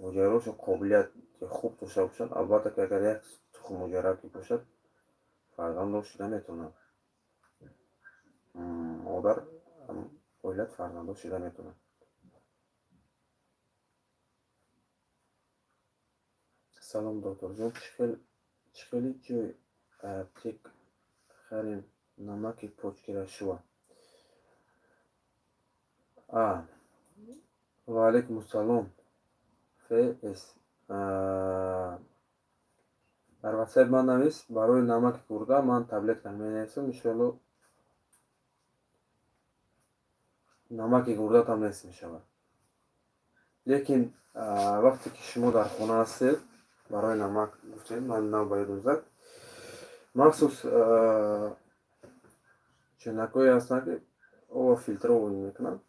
A: ҳуҷайраҳошон қобилияти хуб дошта бошанд, албатта, ки агар як тухм ҳуҷайра ки бошад, фарзанддор шуда метавонад, модар оилат фарзанддор шуда метавонад. Салом, докторҷон, чӣ хеле ҷой аптек харем намаки почки рашуа? А, ва алайкум ассалом. Фс, дар ватсап ман навис, барои намаки гурда ман таблетка менависам, иншоалло, намаки гурдатам нест мешавад. Лекин вақте ки шумо дар хона ҳастед, барои намак гуфтем, ман нав ба ёдам зад, махсус чӯнакҳое ҳастанд, ки оба фильтрование мекунанд.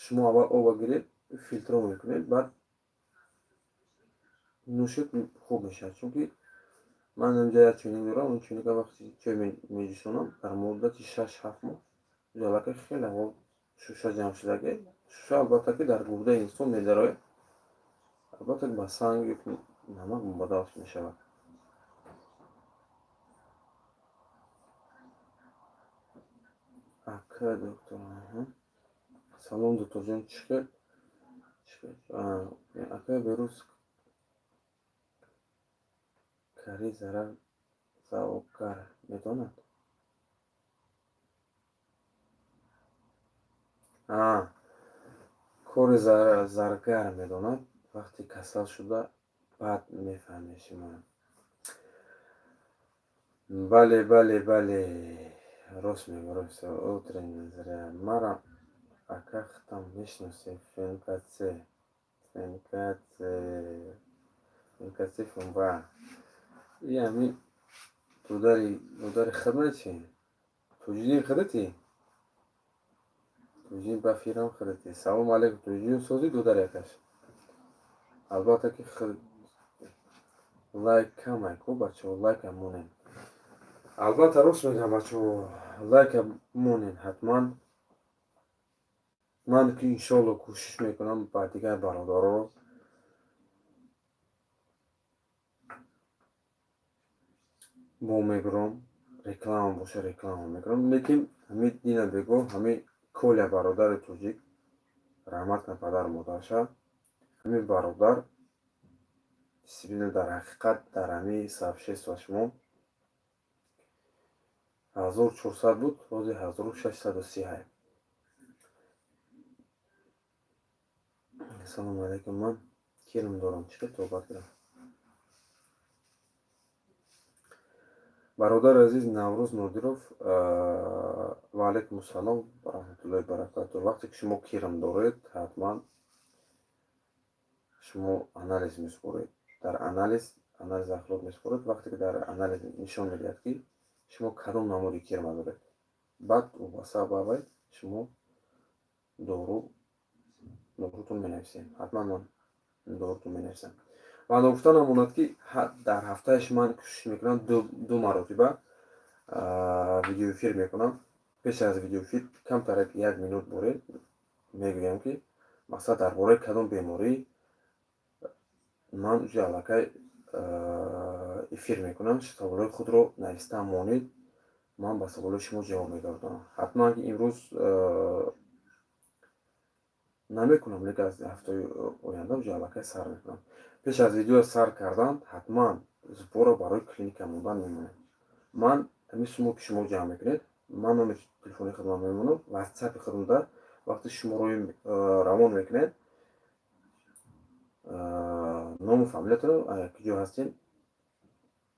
A: Шумо аввал оба гиред, фильтро мекунед, баъд нӯшед, хуб мешавад. Чунки ман инҷа як чойник дорам, он чойника вақте чой меҷӯшонам, дар муддати 6-7 моҳ аллакай хеле об шуша ҷамъ шудаги. Шуша, албатта, ки дар гурдаи инсон медарояд, албатта, ба санг ё намак мубаддал мешавад. Ака доктор, салом, докторҷон, чӣ хел? Ака Берӯз, кари зарар заокар медонад? Кори заргар медонад. Вақте касал шуда, баъд мефаҳмед шумо. Бале, бале, бале, рост мегӯ, рост. Утренне зря. Мара ака худам мешиносед, фнкц, фнкц, фнкц, фнба. И ҳами додари хидмат чи? Тоҷидин худати? Тоҷидин ба фирам худати. Салому алайкум, Тоҷидин, сози, додари акаш? Албатта ки лайк камай ку, бачаҳо, лайка монем. Албатта, рост мегӯям, бачаҳо, лайка монем ҳатман. Ман ки иншоалло кӯшиш мекунам ба дигар бародароро бо мегиром, реклама боша, реклама мекунам. Лекин ҳами дина бегоҳ ҳами Коля, бародари тоҷик, раҳмат кунад падару модарша, ҳамин бародар дисциплина дар ҳақиқат дар ҳамин сообщество шумо 1400 буд, ҳозир 1630 ҳай. Ассалому алайкум, ман кирм дорам, чӣ хел тобат кунам? Бародари азиз Наврӯз Нодиров, ва алайкум ассалом ва раҳматуллоҳи баракату. Вақте ки шумо кирм доред, ҳатман шумо анализ месупоред. Дар анализ ахлоқ месупоред. Вақте ки дар анализ нишон медиҳад, ки шумо кадом намуди кирма доред, баъд вобаста ба вай шумо дорутон менависем. Ҳатман ман дорутон менависам. Ва ногуфта намонад, ки дар ҳафтааш ман кӯшиш мекунам ду маротиба видеоэфир мекунам. Пеш аз видеоэфир камтарак як минут боред мегӯям, ки мақсад дар бораи кадом беморӣ ман уҷа аллакай эфир мекунам. Саволҳои худро нависта монед, ман ба саволҳои шумо ҷавоб мегардонам. Ҳатман ки имрӯз намекунам, лекин аз ҳафтаи оянда уҷа аллакай сар мекунам. Пеш аз видео сар кардан ҳатман сбора барои клиника мондан мемонем. Ман ҳамин суммо, ки шумо ҷамъ мекунед, ман номери телефони худро мемонам ватсапи худамда. Вақте шумо равон мекунед, ному фамилиятонро, куҷо ҳастед,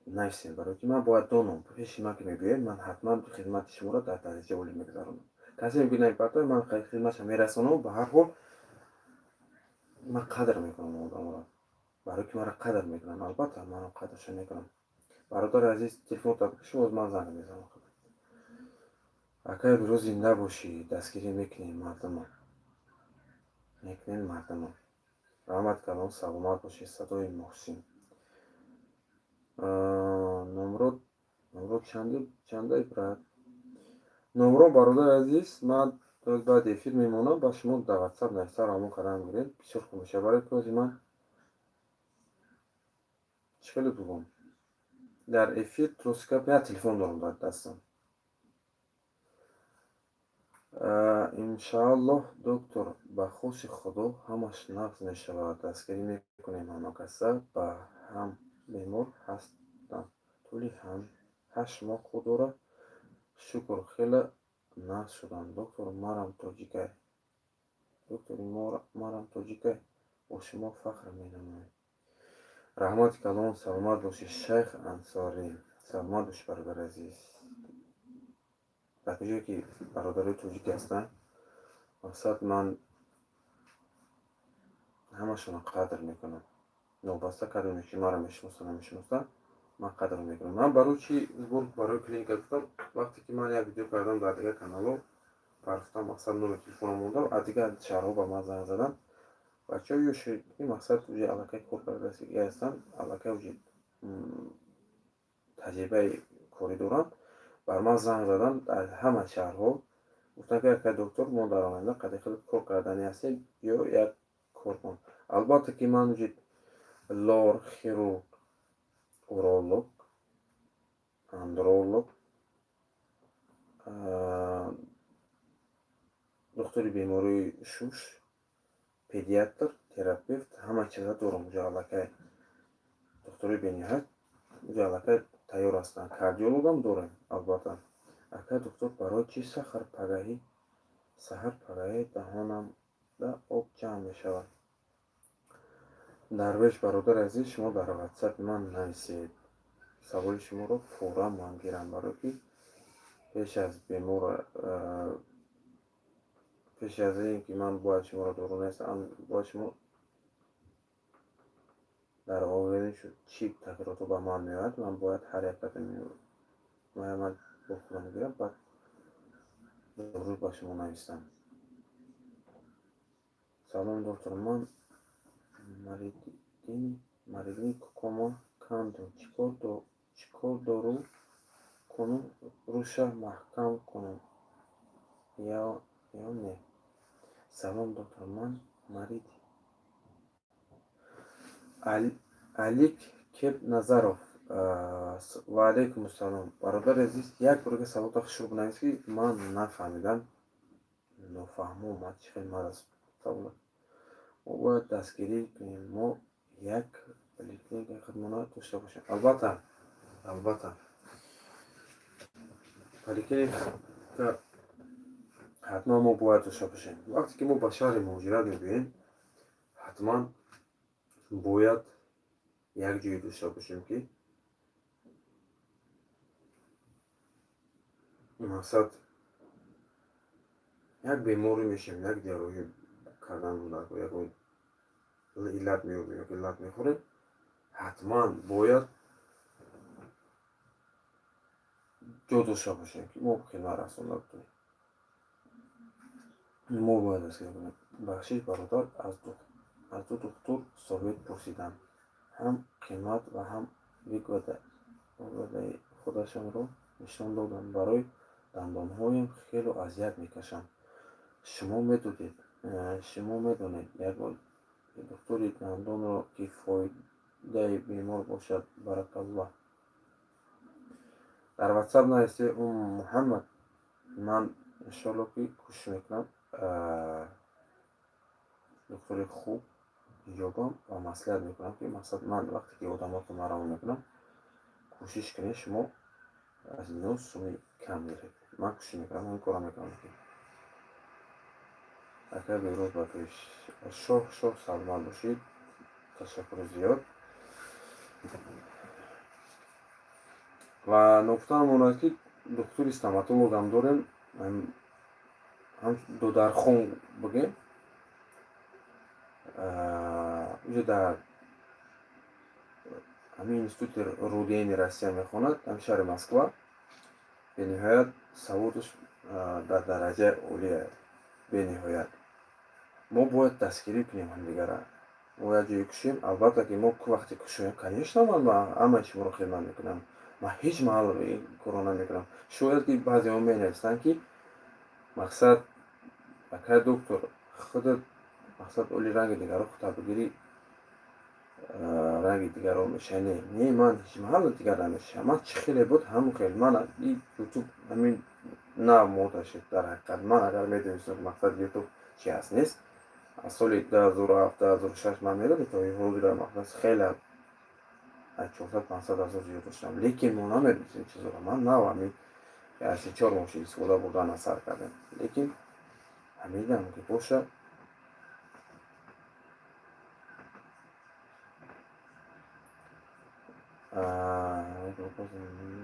A: нависем, барои ки ман бояд донам. Пеши ман ки мебиёед, ман ҳатман хидмати шуморо дар дараҷаи олӣ мегузаронам. Касе мебинад, партой, ман хидматша мерасонам. Ба ҳар ҳол ман қадр мекунам одаморо, барои ки маро қадр мекунанд, албатта манам қадрша мекунам. Бародари азиз, телефонро бикаши, боз ман занг мезанам. Акай Бирӯз, зинда бошӣ, дастгирӣ мекунем мардумо, мекунем мардумо. Раҳмат калом, саломат бошед. Садои Муҳсин, номро, номро чанду чандай, брат? Номро, бародари азиз, ман баъди эфир мемонам, ба шумо дар ватсап нависта равон кардан гиред, бисёр хуб мешавад. Барои ки ҳозир ман чӣ хеле бугум дар эфир, ростика, як телефон дорам дар дастам. Иншааллоҳ, доктор, ба хости Худо ҳамаш нағз мешавад. Дастгирӣ мекунем ҳама каса. Ба ҳам бемор ҳастам тӯли 8 моҳ, Худоро шукр, хеле нағз шудам. Доктор, марам тоҷикай, доктори марам тоҷикай, бо шумо фахр менамоем. Раҳмати калон, саломат бошӣ. Шайх Ансорӣ, саломат бошӣ, бародари азиз. Дар куҷое ки бародарои тоҷикӣ ҳастанд, мақсад ман Ҳамашонро қадр мекунам, новобаста кадоме ки маро мешиносанд, намешиносанд, ман қадр мекунам. Ман барои чи сбор барои клиника гуфтам? Вақте ки ман як видео кардам, дар дигар каналҳо партофтам, мақсад, номери телефонам мондам, аз дигар шаҳрҳо ба ман занг заданд бачаҳо, ёши мақсад, уже аллакай кор кардагӣ ҳастанд, аллакай уже таҷрибаи корӣ доранд. Бар ман занг заданд аз ҳама шаҳрҳо, гуфтанд, ки акай доктор, мо дар оянда қадри худат кор карданӣ ҳастем, ё як кор кун. Албатта ки ман уже лор, хирург, уролог, андролог, духтури бемории шуш, педиатр, терапевт, ҳама чиза дорам. Уже аллакай духтурои бениҳоят уже аллакай тайёр ҳастанд. Кардиологам дорем, албатта. Акай доктор, барои чӣ саҳар пагаҳӣ даҳонамда об ҷамъ мешавад? Дарвеш, бародари азиз, шумо дар ватсапи ман нависед саволи шуморо, пурра ман гирам, барое ки пеш аз бемор, пеш аз ин ки ман бояд шуморо дору нависам, бояд шумо дар оғози чӣ тағйиротҳо ба ман меояд, ман бояд ҳар як ман бо худам гирам, баъд дору ба шумо нависам. Салом, доктор, ман маридини кома кандум, чӣ кор дору кунум, рӯша маҳкам кунам ё не? Салом, доктор, ман мариди. Алик Кеп Назаров, ва алайкум ассалом, бародари азиз. Як борга саволта хушрӯ бинавис, ки ман нафаҳмидам, нофаҳмо омад. Чӣ хел мар аст савола? Мо бояд дастгирӣ кунем, мо як поликлиникаи худмона дошта бошем. Албатта, албатта, поликлиника ҳатман мо бояд дошта бошем. Вақте ки мо ба шаҳри муҳоҷират мебиёем, ҳатман бояд як ҷое дошта бошем, ки мақсад, як беморӣ мешем, як ҷарроҳӣ кардан, ягон иллат меёбем ёки иллат мехӯрем, ҳатман бояд ҷо дошта бошем, ки мо хидмат расонда битонем. Мо бояд дастгирӣ кунем. Бахшиш, бародар, аз ду духтур совет пурсидам, ҳам қимат ва ҳам выгодаи худашонро нишон доданд. Барои дандонҳоям хело азият мекашам. Шумо медонед ягон духтури дандонро, ки фоидаи бемор бошад? Баракаллоҳ. Дар ватсап нависе, ум Муҳаммад. Ман иншоалло ки кӯшиш мекунам, духтури хуб ёбам ва маслиҳат мекунам, ки мақсад, ман вақте ки одамотро маравон мекунам, кӯшиш кунед, шумо аз ино суми кам гиред. Ман кӯшиш мекунам, ҳамин корро мекунам. Ака Беҳрӯз, ба пеш, шоҳ, шоҳ, саломат бошед, ташаккури зиёд. Ва ногуфтанам он аст, ки духтури стоматологам дорем, ҳам Додархон бигем, уҷо дар ҳамин институти РУДНи Россия мехонад, ҳам шаҳри Москва. Бениҳоят саводаш дар дараҷаи олия. Бениҳоят мо бояд дастгирӣ кунем ҳамдигара. Мо як ҷое кушем, албатта ки мо вақте кушоем, конечно, ман ҳамаи шуморо хидмат мекунам. Ман ҳеҷ маҳал ин корро намекунам. Шояд ки баъзеҳо менависанд, ки мақсад, акай доктор, худат мақсад, оли ранги дигарро хута бигирӣ, ранги дигарро меша. Не, не, ман ҳеҷ маҳал дигар намешавам. Ман чӣ хеле буд, ҳамон хел. Ман ютуб ҳамин нав мода шуд. Дар ҳақиқат, ман агар медонистам, мақсад, ютуб чи ҳаст, нест, аз соли 2007, 2006 ман медонем, то ҳозира мақсад, хеле аз 400-500 ҳазор зиёд доштам, лекин мо намедонистем чизоро. Ман нав ҳамин 3-4 моҳ шуд, истифода бурдан сар кардем, лекин ҳамидам ки боша.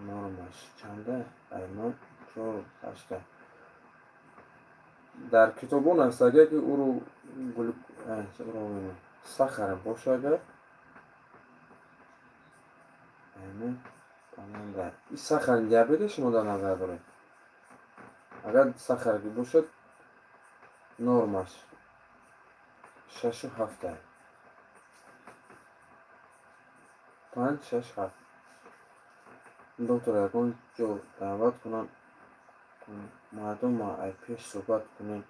A: Нормаш чанда? Айма чор ҳашта. Дар китобҳо нависагия, ки ӯро Сахар боша агар сахари диабете шумо дар назар доред. Агар сахар ки бошад, нормаш 6-у 7, 5, 6, 7. Доктор, ягон ҷо даъват кунанд, мардум ай пеш суҳбат кунем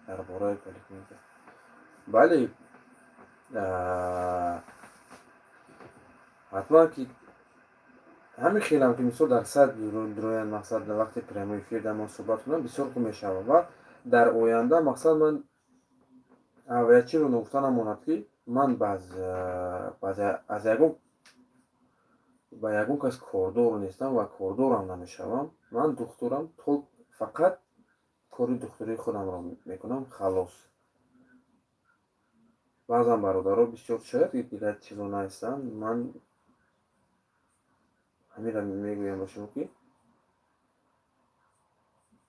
A: дар бораи поликлиника. Бале, ҳатман ки ҳамин хелам ки мисол дар сайт дуроянд, мақсад, вақте прямой эфир дар мо суҳбат кунам, бисёр хуб мешавад. Ва дар оянда, мақсад, ман чиро ногуфта намонад, ки ман аз ягон ба ягон кас кордор нестам ва кордорам намешавам. Ман духтурам, то фақат кори духтурии худамро мекунам, халос. Баъзан бародаро бисёр шояд дигар чизо наистанд. Ман ҳаминро мегӯям ба шумо, ки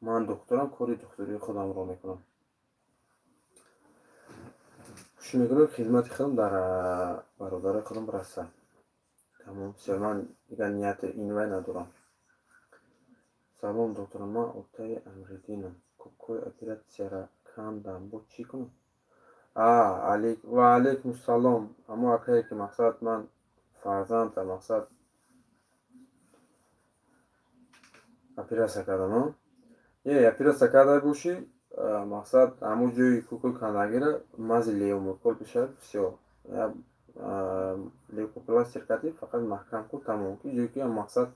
A: ман духтурам, кори духтурии худамро мекунам. Кӯшиш мекунам, хизмати худам дар бародарои худам расад. Тамом, всё, ман дигар нияти инвай надорам. Салом, доктор, ман отаи Амриддинам. Кӯкҳои оператсияра кандам, бо чӣ кунам? Ва алайкум салом. Амо акае ки, мақсад, ман фарзанда, мақсад, оператсия кардам. Е, оператсия карда бошӣ, мақсад, ҳамон ҷои кӯкҳои кандагиро мази левомекол бишавад, всё. Лейкопластырь кардӣ, фақат маҳкам кун, тамом. Ки ҷое ки, мақсад,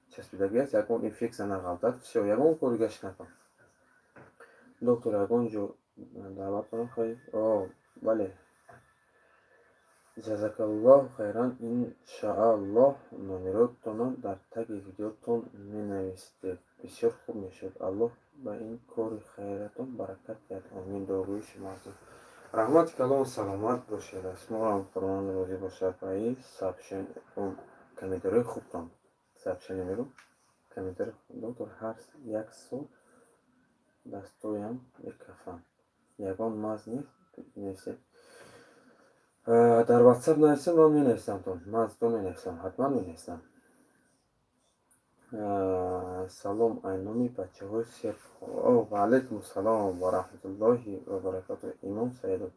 A: часпидагӣ аст, ягон инфексия нағалтад, всё, ягон кори гашт накун. Доктор, ягон ҷо даъват кунам? О, бале, ҷазакаллоҳу хайран, иншааллоҳ. Номеротонро дар таги видеотон менависед, бисёр хуб мешуд. Аллоҳ ба ин кори хайратон баракат диҳад, омин. Дуогӯи шумо ҳастам. Раҳмати калон, саломат бошед, аз шумоам Худованд розӣ бошад. Ва ин комментариҳои хубтон, сообщение мегӯм, комментари. Доктор, ҳар як сол дастоям мекафанд, ягон маз нест, нависед. Дар Ватсап нависед, ман менависамтон, мазтон менависам, ҳатман менависам. Салом айноми бачаҳои серб. Ва алайкум салом ва раҳматуллоҳи ва баракату. Имом Саидов,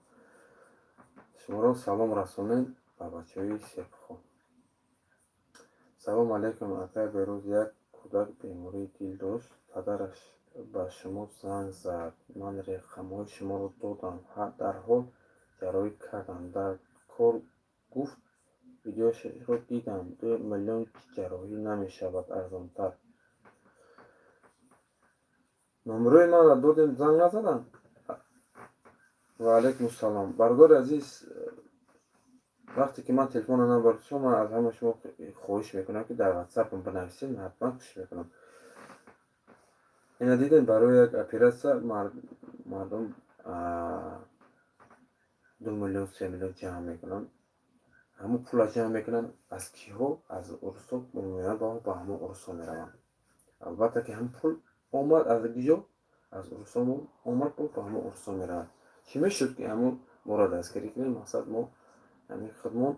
A: шуморо салом расонед ба бачаҳои Сербхо. Салом алайкум, акай Берӯз. Як кӯдак бемории дил дошт, падараш ба шумо занг зад, ман рақамҳои шуморо додам, дарҳол ҷарроҳӣ карданд. Дар кор гуфт, видеояшро дидам, 2 миллион ҷарроҳӣ намешавад арзонтар. Номерои манро додем, занг назаданд? Ва алайкум салом, бародари азиз. Вақте ки ман телефонро набардоштам, ман аз ҳама шумо хоҳиш мекунам, ки дар Ватсапам бинависед, ҳатман кӯшиш мекунам. Ина дидем, барои як оператсия мардум 2 миллион, 3 миллион ҷамъ мекунанд. Ҳамон пула ҷамъ мекунанд аз киҳо? Аз урусҳо меоянд, ба ҳамон урусҳо мераванд. Албатта ки ҳамн пул омад аз киҷо? Аз урусҳо омад, ба ҳамон урусҳо меравад. Чӣ мешуд, ки ҳамон моро дастгирӣ кунем, мақсад, мо ҳамин худмон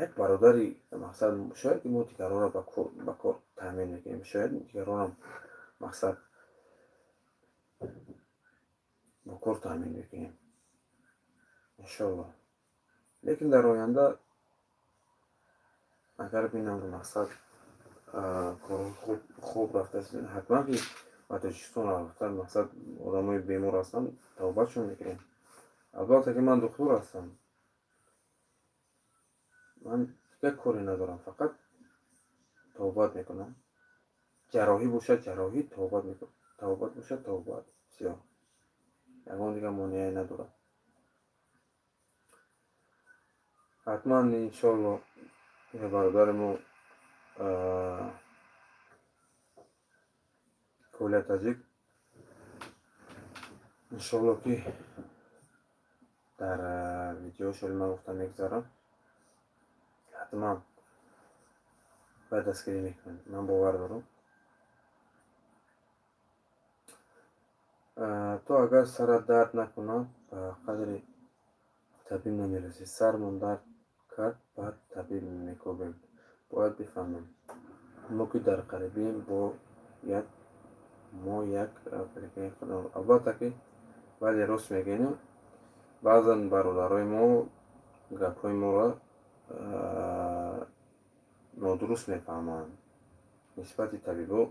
A: як бародари, мақсад, шояд ки мо дигаронро ба кор таъмин мекунем, шояд дигаронам, мақсад, бо кор таъмин мекунем, иншоалло. Лекин дар оянда агар бинам, мақсад, корҳо хуб рафтааст, ҳатман ки ба Тоҷикистон рафта, мақсад, одамои бемор ҳастанд, тавбатшон мекунем. Албатта ки ман духтур ҳастам, ман дигар коре надорам, фақат тавбат мекунам. Ҷарроҳӣ бошад, ҷарроҳӣ, тавбат мекунам, тавбат бошад, тавбат, всё, ягон дигар монеае надорам. Ҳатман, иншоалло, бародари мо Коля Таҷик, иншоалло, ки дар видеошоли ман гуфта мегузарам, ҳатман ба дастгирӣ мекунем, ман бовар дорам. То агар сарат дард накунад, ба қадри табиб намерасӣ. Сармон дард кард, баъд табиб мекобем. Бояд бифаҳмем, мо ки дар қарибием, бояд мо як поликлиника худам. Албатта ки бале, рост мегӯем. Баъзан бародарои мо гапҳои моро нодуруст мефаҳманд, нисбати табибо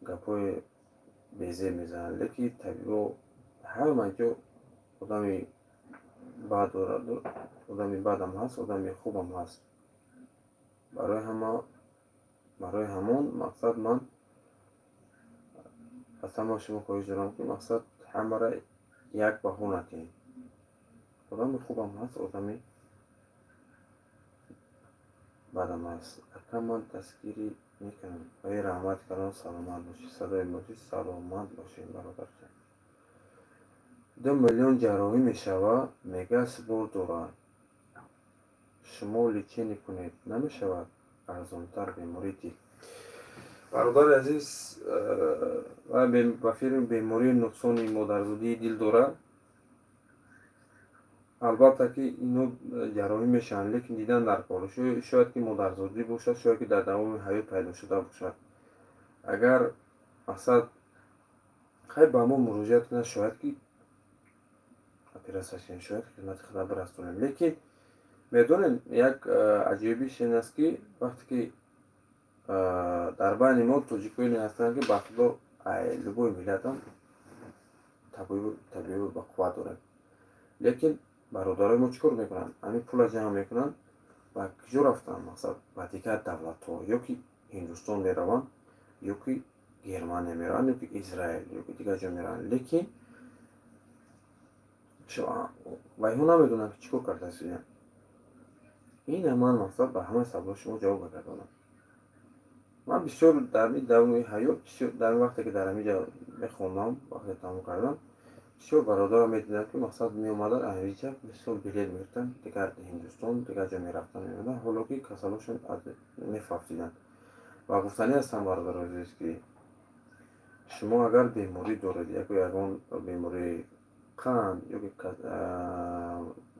A: гапҳои безеб мезананд. Лекин табибо ҳама ҷо одами бад дорад, одами бадам ҳаст, одами хубам ҳаст. Барои ҳама, барои ҳамон мақсад ман аз ҳама шумо хоҳиш дорам, ки мақсад ҳамаро як баҳо надиҳем. Одами хубам ҳаст, одами бадам ҳаст. Ака, ман дастгирӣ мекунам. Ой, раҳмат калон, саломат бошӣ. Садои бошӣ, саломат бошед, бародарҷон. 2 миллион ҷарроҳӣ мешавад, мега сбор дорад. Шумо лечение кунед, намешавад арзонтар бемории дил? Бародари азиз, ба фирми бемории нуқсони модарзодии дил дорад. Албатта ки ино ҷарроҳӣ мешаванд, лекин дидан дар кор, шояд ки модарзодӣ бошад, шояд ки дар давоми ҳаёт пайдо шуда бошад. Агар мақсад хай ба мо муроҷиат кунад, шояд ки оператсия кунем, шояд хидмати худро бирасонем. Лекин медонем, як аҷоибиш ин аст, ки вақте ки дар байни мо тоҷиконе ҳастанд, ки ба худо любой миллатам табиби бақувват дорем, лекин бародарои мо чӣ кор мекунанд? Ҳамин пула ҷамъ мекунанд ва куҷо рафтанд? Мақсад, ба дигар давлатҳо, ё ки Ҳиндустон мераванд, ё ки Германия мераванд, ё ки Израил, ё ки дигар ҷо мераванд. Лекин вайҳо намедонанд, ки чӣ кор кардааст. Ина ман мақсад ба ҳамаи саволҳои шумо ҷавоб мегардонам. Ман бисёр дар давоми ҳаёт, бисёр дар вақте ки дар ҳамин ҷо мехондам, вақте тамом кардам, бисёр бародарам медидам, ки мақсад меомаданд ҳаминҷа, бисёр билет мегирифтанд, дигар Ҳиндустон, дигар ҷо мерафтанд, меомаданд, ҳоло ки касалошон мефавтиданд. Ва гуфтанӣ ҳастам, бародарои азиз, ки шумо агар беморӣ доред, яко ягон бемории қанд, ё ки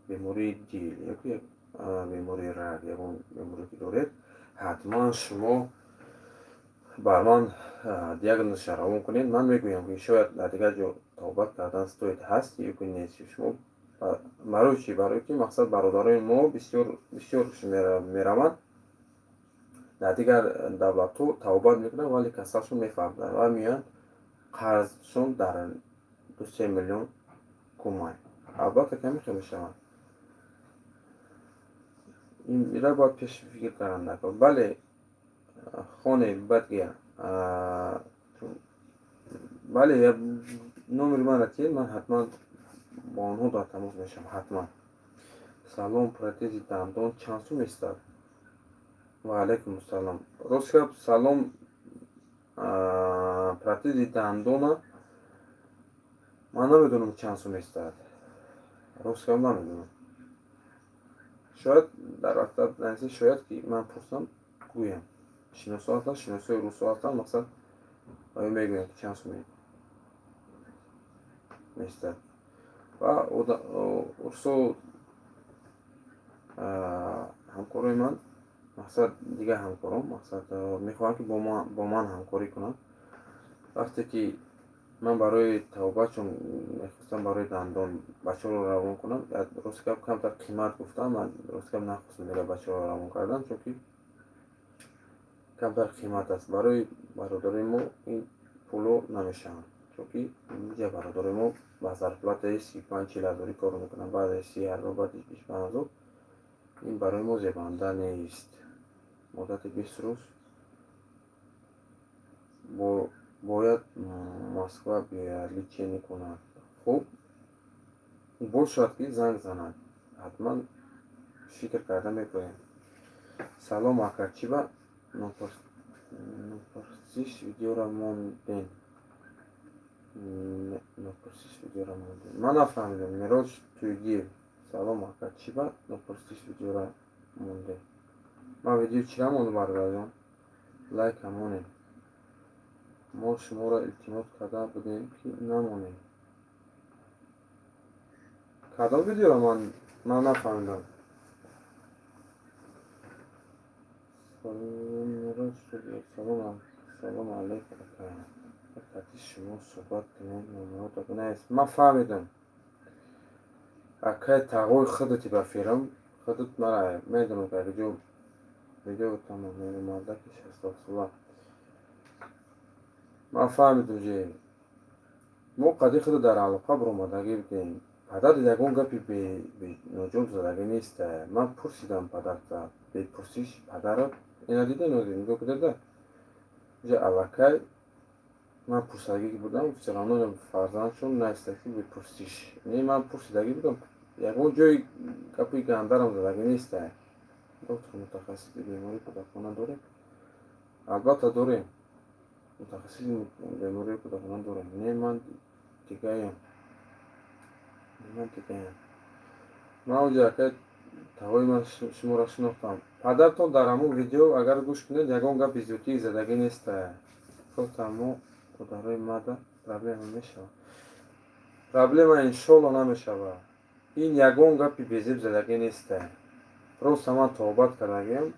A: бемории дил, ё ки бемории раг, ягон беморӣ ки доред, ҳатман шумо бар ман диагнозша равон кунед. Ман мегӯям, ки шояд дар дигар ҷо табобат кардан стоит ҳаст ё ки нест. Шумо барои чӣ? Барои ки мақсад бародарои мо бисёр бисёр мераванд дар дигар давлатҳо, табобат мекунанд, вале касалшон мефавтад ва меоянд, қарзшон дар 2-3 миллион кумай. Албатта, каме хел мешаванд. Ира бояд пеш фикр кардан накор. Бале, хоне бадгия, бале, номери мана тиед, ман ҳатман бо онҳо дар тамос мешавам, ҳатман. Салом, протези дандон чанд сум местад? Ва алайкум ассалом. Рост гап, салом, протези дандона ман намедонам, чанд сум местад. Рост гап, намедонам. Шояд дар вақта нависа, шояд ки ман пурсам, гӯям. Шиносо ҳастанд, шиносои русо ҳастанд, мақсад оё мегӯянд, ки чанд сум местад. Ва урсо ҳамкорои ман, мақсад дигар ҳамкорон, мақсад мехоҳанд, ки бо ман ҳамкорӣ кунанд. Вақте ки ман барои табобатшон мехостам, барои дандон бачаҳоро равон кунам, рост гап, камтар қимат гуфтам. Ман, рост гап, нахостам дигар бачаҳоро равон кардан, чунки камтар қимат аст. Барои бародарои мо ин пуло намешаванд, чунки инҷа бародарои мо ба зарплатаи 35-40 ҳазорӣ кор мекунанд, баъзе 30 ҳазор, баъзе 25 ҳазор. Ин барои мо зебанда нест. Муддати 20 рӯз бояд Москва биёяд, лечение кунад. Хуб бошад, ки занг занад, ҳатман фикр карда мегӯем. Салом, ака, чӣ ба нопурсиш видеора мондем? Нопурсиш видеора мондем, ман нафаҳмидам. Мироҷ Туйгиев, салом, ака, чӣ ба нопурсиш видеора мондем? Ман видео чира мондам, бародарҷон? Лайка монем. Мо шуморо илтимос карда будем, ки намонем. Кадом видеоро ман нафаҳмидам? Салом алейк, ака, қати шумо суҳбат кунем, номерота бинавис. Ман фаҳмидам, акай тағои худати, ба фирм худат мара медонам, ка видео видео тамом мардаки 60 сола. Ман фаҳмидам же, мо қади худ дар алоқа баромадагӣ будем. Падар ягон гапи ноҷоб задагӣ неста. Ман пурсидам падарта, бепурсиш падарат ина дида, нигоҳ кунеда, ҷа аллакай ман пурсидагӣ будам, всё равно фарзандшон наиста, ки бепурсиш. Не, ман пурсидагӣ будам, ягон ҷои гапи гандарам задагӣ неста. Доктор, мутахассиси бемории кӯдакона дорем? Албатта, дорем, мутахассиси бемории кӯдакона дорем. Не, ман дигаям, ман дигаям. Ман оҷа, акай тағои, ман шуморо шинохтам. Падартон дар ҳамон видео, агар гӯш кунед, ягон гапи зиёдтӣ задагӣ неста. Просто мо додарои мада проблема мешавад. Проблема, иншолло, намешавад. Ин ягон гапи безеб задагӣ неста, просто ман тоҳбат кардагиам,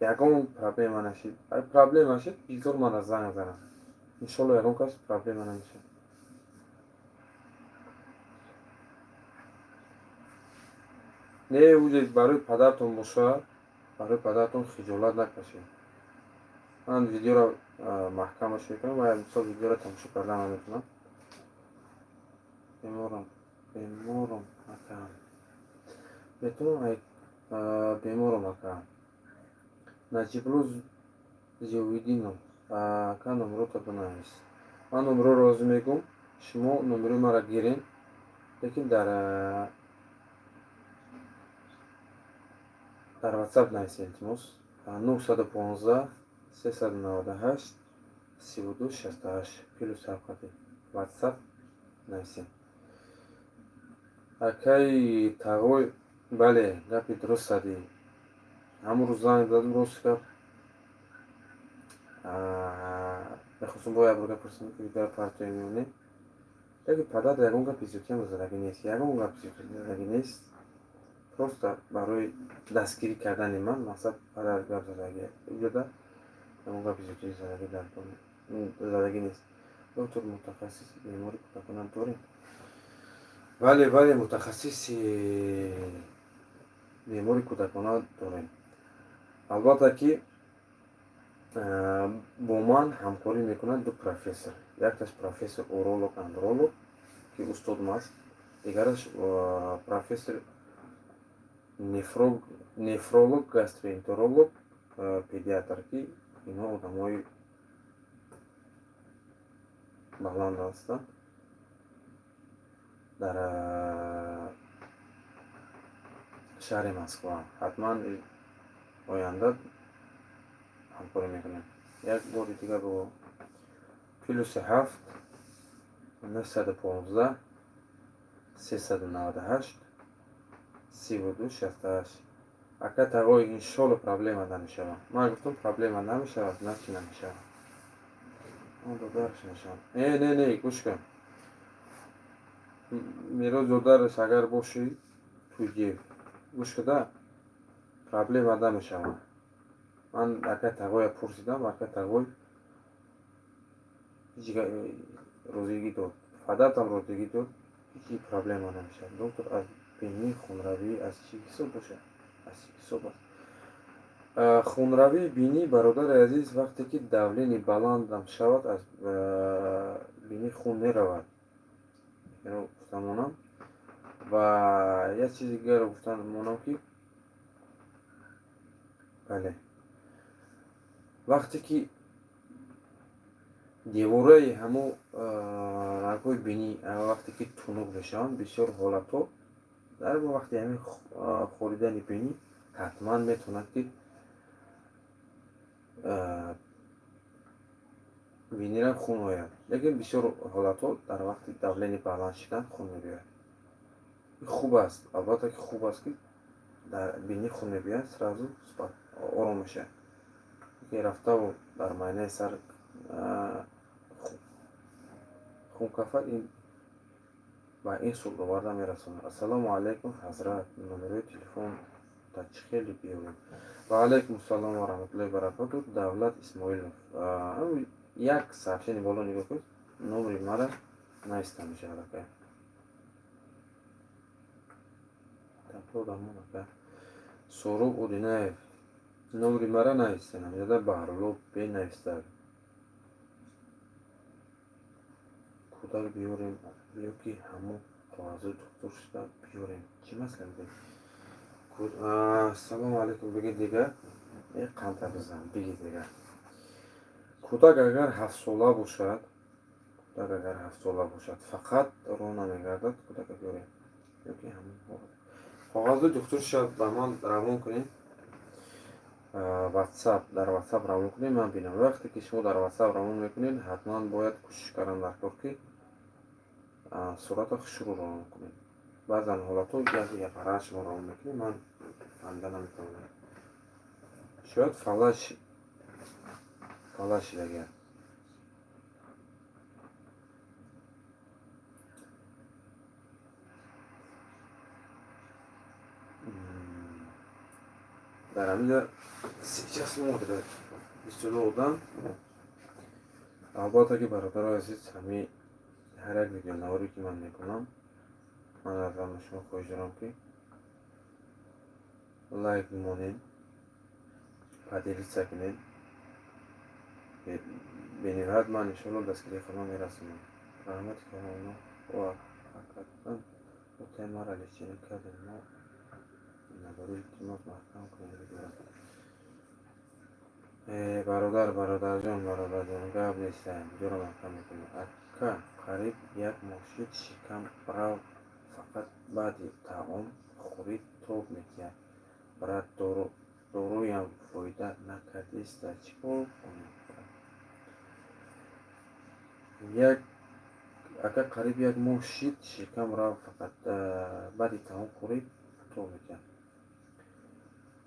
A: ягон проблема нашид. Проблема шид, бигзор мана занг занам. Иншолло, ягон кас проблема намешавад. Не, уҷе барои падартон боша, барои падартон хиҷолат накашед. Ман видеоро маҳкамаш мекунам ва мисол видеоро тамошо кардан наметавонам. Беморам, беморам, акам, метавонам? Беморам, ака. Наҷиблу Зиёвиддинов, ака, номерота бинавис. Ман номероро розӣ мегӯм, шумо номерои маро гирен, лекин дар Ватсап нависед, илтимос. 915 398 32 68, плюс ҳафқати Ватсап нависем. Акаи тағой, бале, гапи дуруст задӣ. Ҳамон рӯз занг задам, рост гап, мехостам бо як бор гап пурсам, ки видеоро партоем ё не. Лекин падар ягон гапи зиёдтиам задагӣ нест, ягон гапи задагӣ нест. Просто барои дастгирӣ кардани ман, мақсад, падар гап задагӣ иҷода, ягон гапи зиёдтӣ задагӣ задагӣ нест. Доктор, мутахассиси бемории кӯдакона дорем? Бале, бале, мутахассиси бемории кӯдакона дорем. Албатта ки бо ман ҳамкорӣ мекунад ду профессор: якташ профессор уролог, андролог, ки устодм аст, дигараш профессор нефролог, гастроэнтеролог, педиатр, ки инҳо одамои баланд ҳастанд дар шаҳри Москва. Ҳатман оянда ҳамкорӣ мекунем. Як бори дигар бо: +7 915 398 32 68. Ака тағой, иншолло, проблема намешавад. Ман гуфтам, проблема намешавад, на чи намешавад. Додараш мешавад. Не, не, не, гӯш кун, Мероз, додараш агар бошӣ, туйдиев, гӯш куда, проблема намешавад. Ман ака тағоя пурсидам, ака тағой ҳеҷ розигӣ дод, падартам розигӣ дод, ҳеҷ проблема намешавад. Доктор, аз бинӣ хунравӣ аз чӣ ҳисоб бошад, аз чӣ ҳисоб аст хунравии бинӣ? Бародари азиз, вақте ки давление баландам шавад, аз бинӣ хун меравад. Инро гуфта монам ва як чизи дигарро гуфта монам, ки бале, вақте ки девораи ҳамун рагҳои бинӣ вақте ки тунук мешаванд, бисёр ҳолатҳо дар вақти ҳамин хоридани бинӣ ҳатман метавонад, ки бинира хун ояд. Лекин бисёр ҳолатҳо дар вақти давление баланд шидан хун мебиёяд. Хуб аст, албатта ки хуб аст, ки дар бинӣ хун мебиёяд, сразу ором мешавад. Ки рафтаву дар майнаи сар Хун кафад, ин ба ин суд оварда мерасонад. Ассалому алайкум, ҳазрат, номерои телефон та чӣ хеле биёбем? Ва алайкум салом ва раҳматуллоҳи баракоту. Давлат Исмоилов, як сообщение боло нигоҳ кунед, номери мара нависта мешавад, ака. Таплодамон, ака. Сороб Одинаев, номери мара навистен, ҳамҷода Баҳрулло бенависта. Кӯдак биёрем ё ки ҳамон коғазои духтур шуда биёрем, чӣ масъала будем? Салому алайкум, бигед дига, э қанта бизан, бигед дига. Кӯдак агар 7-сола бошад, кӯдак агар 7-сола бошад, фақат роҳ намегардад, кӯдака биёрем ё ки ҳамон коғазои духтур шуда ба ман равон кунед. Ватсап, дар ватсап равон кунед, ман бинам. Вақте ки шумо дар ватсап равон мекунед, ҳатман бояд кӯшиш кардан дар кор, ки сурата хушрӯ равон кунед. Баъзан ҳолатҳо як япара шумо равон мекунед, ман фаҳмида наметавонам, шояд фалаҷ шидагиам. Дар ҳаминҷа сейчас смотрят 22 одам. Албатта ки, бародарои азиз, ҳами ҳар як видеонаворе ки ман мекунам, ман аз ҳама шумо хоҳиш дорам, ки лайк бимонед, поделиться кунед. Бениҳоят ман иншоалло дастгирии худро мерасонам. Раҳмати калоно ҳақиқатан отаи мара лечение кардем, мо надорӣ, илтимос, маҳкам кунед видеоро. Бародар, бародарҷон, бародарҷон, гап нест, видеоро маҳкам мекунем. Ака, қариб як моҳ шуд, шикам рав, фақат баъди таом хӯрӣ тоб метиҳад. Брат, доруям фоида накардиста, чӣ кор кунем? Як ака, қариб як моҳ шид, шикам рав, фақат баъди таом хӯрӣ тоб метиҳад.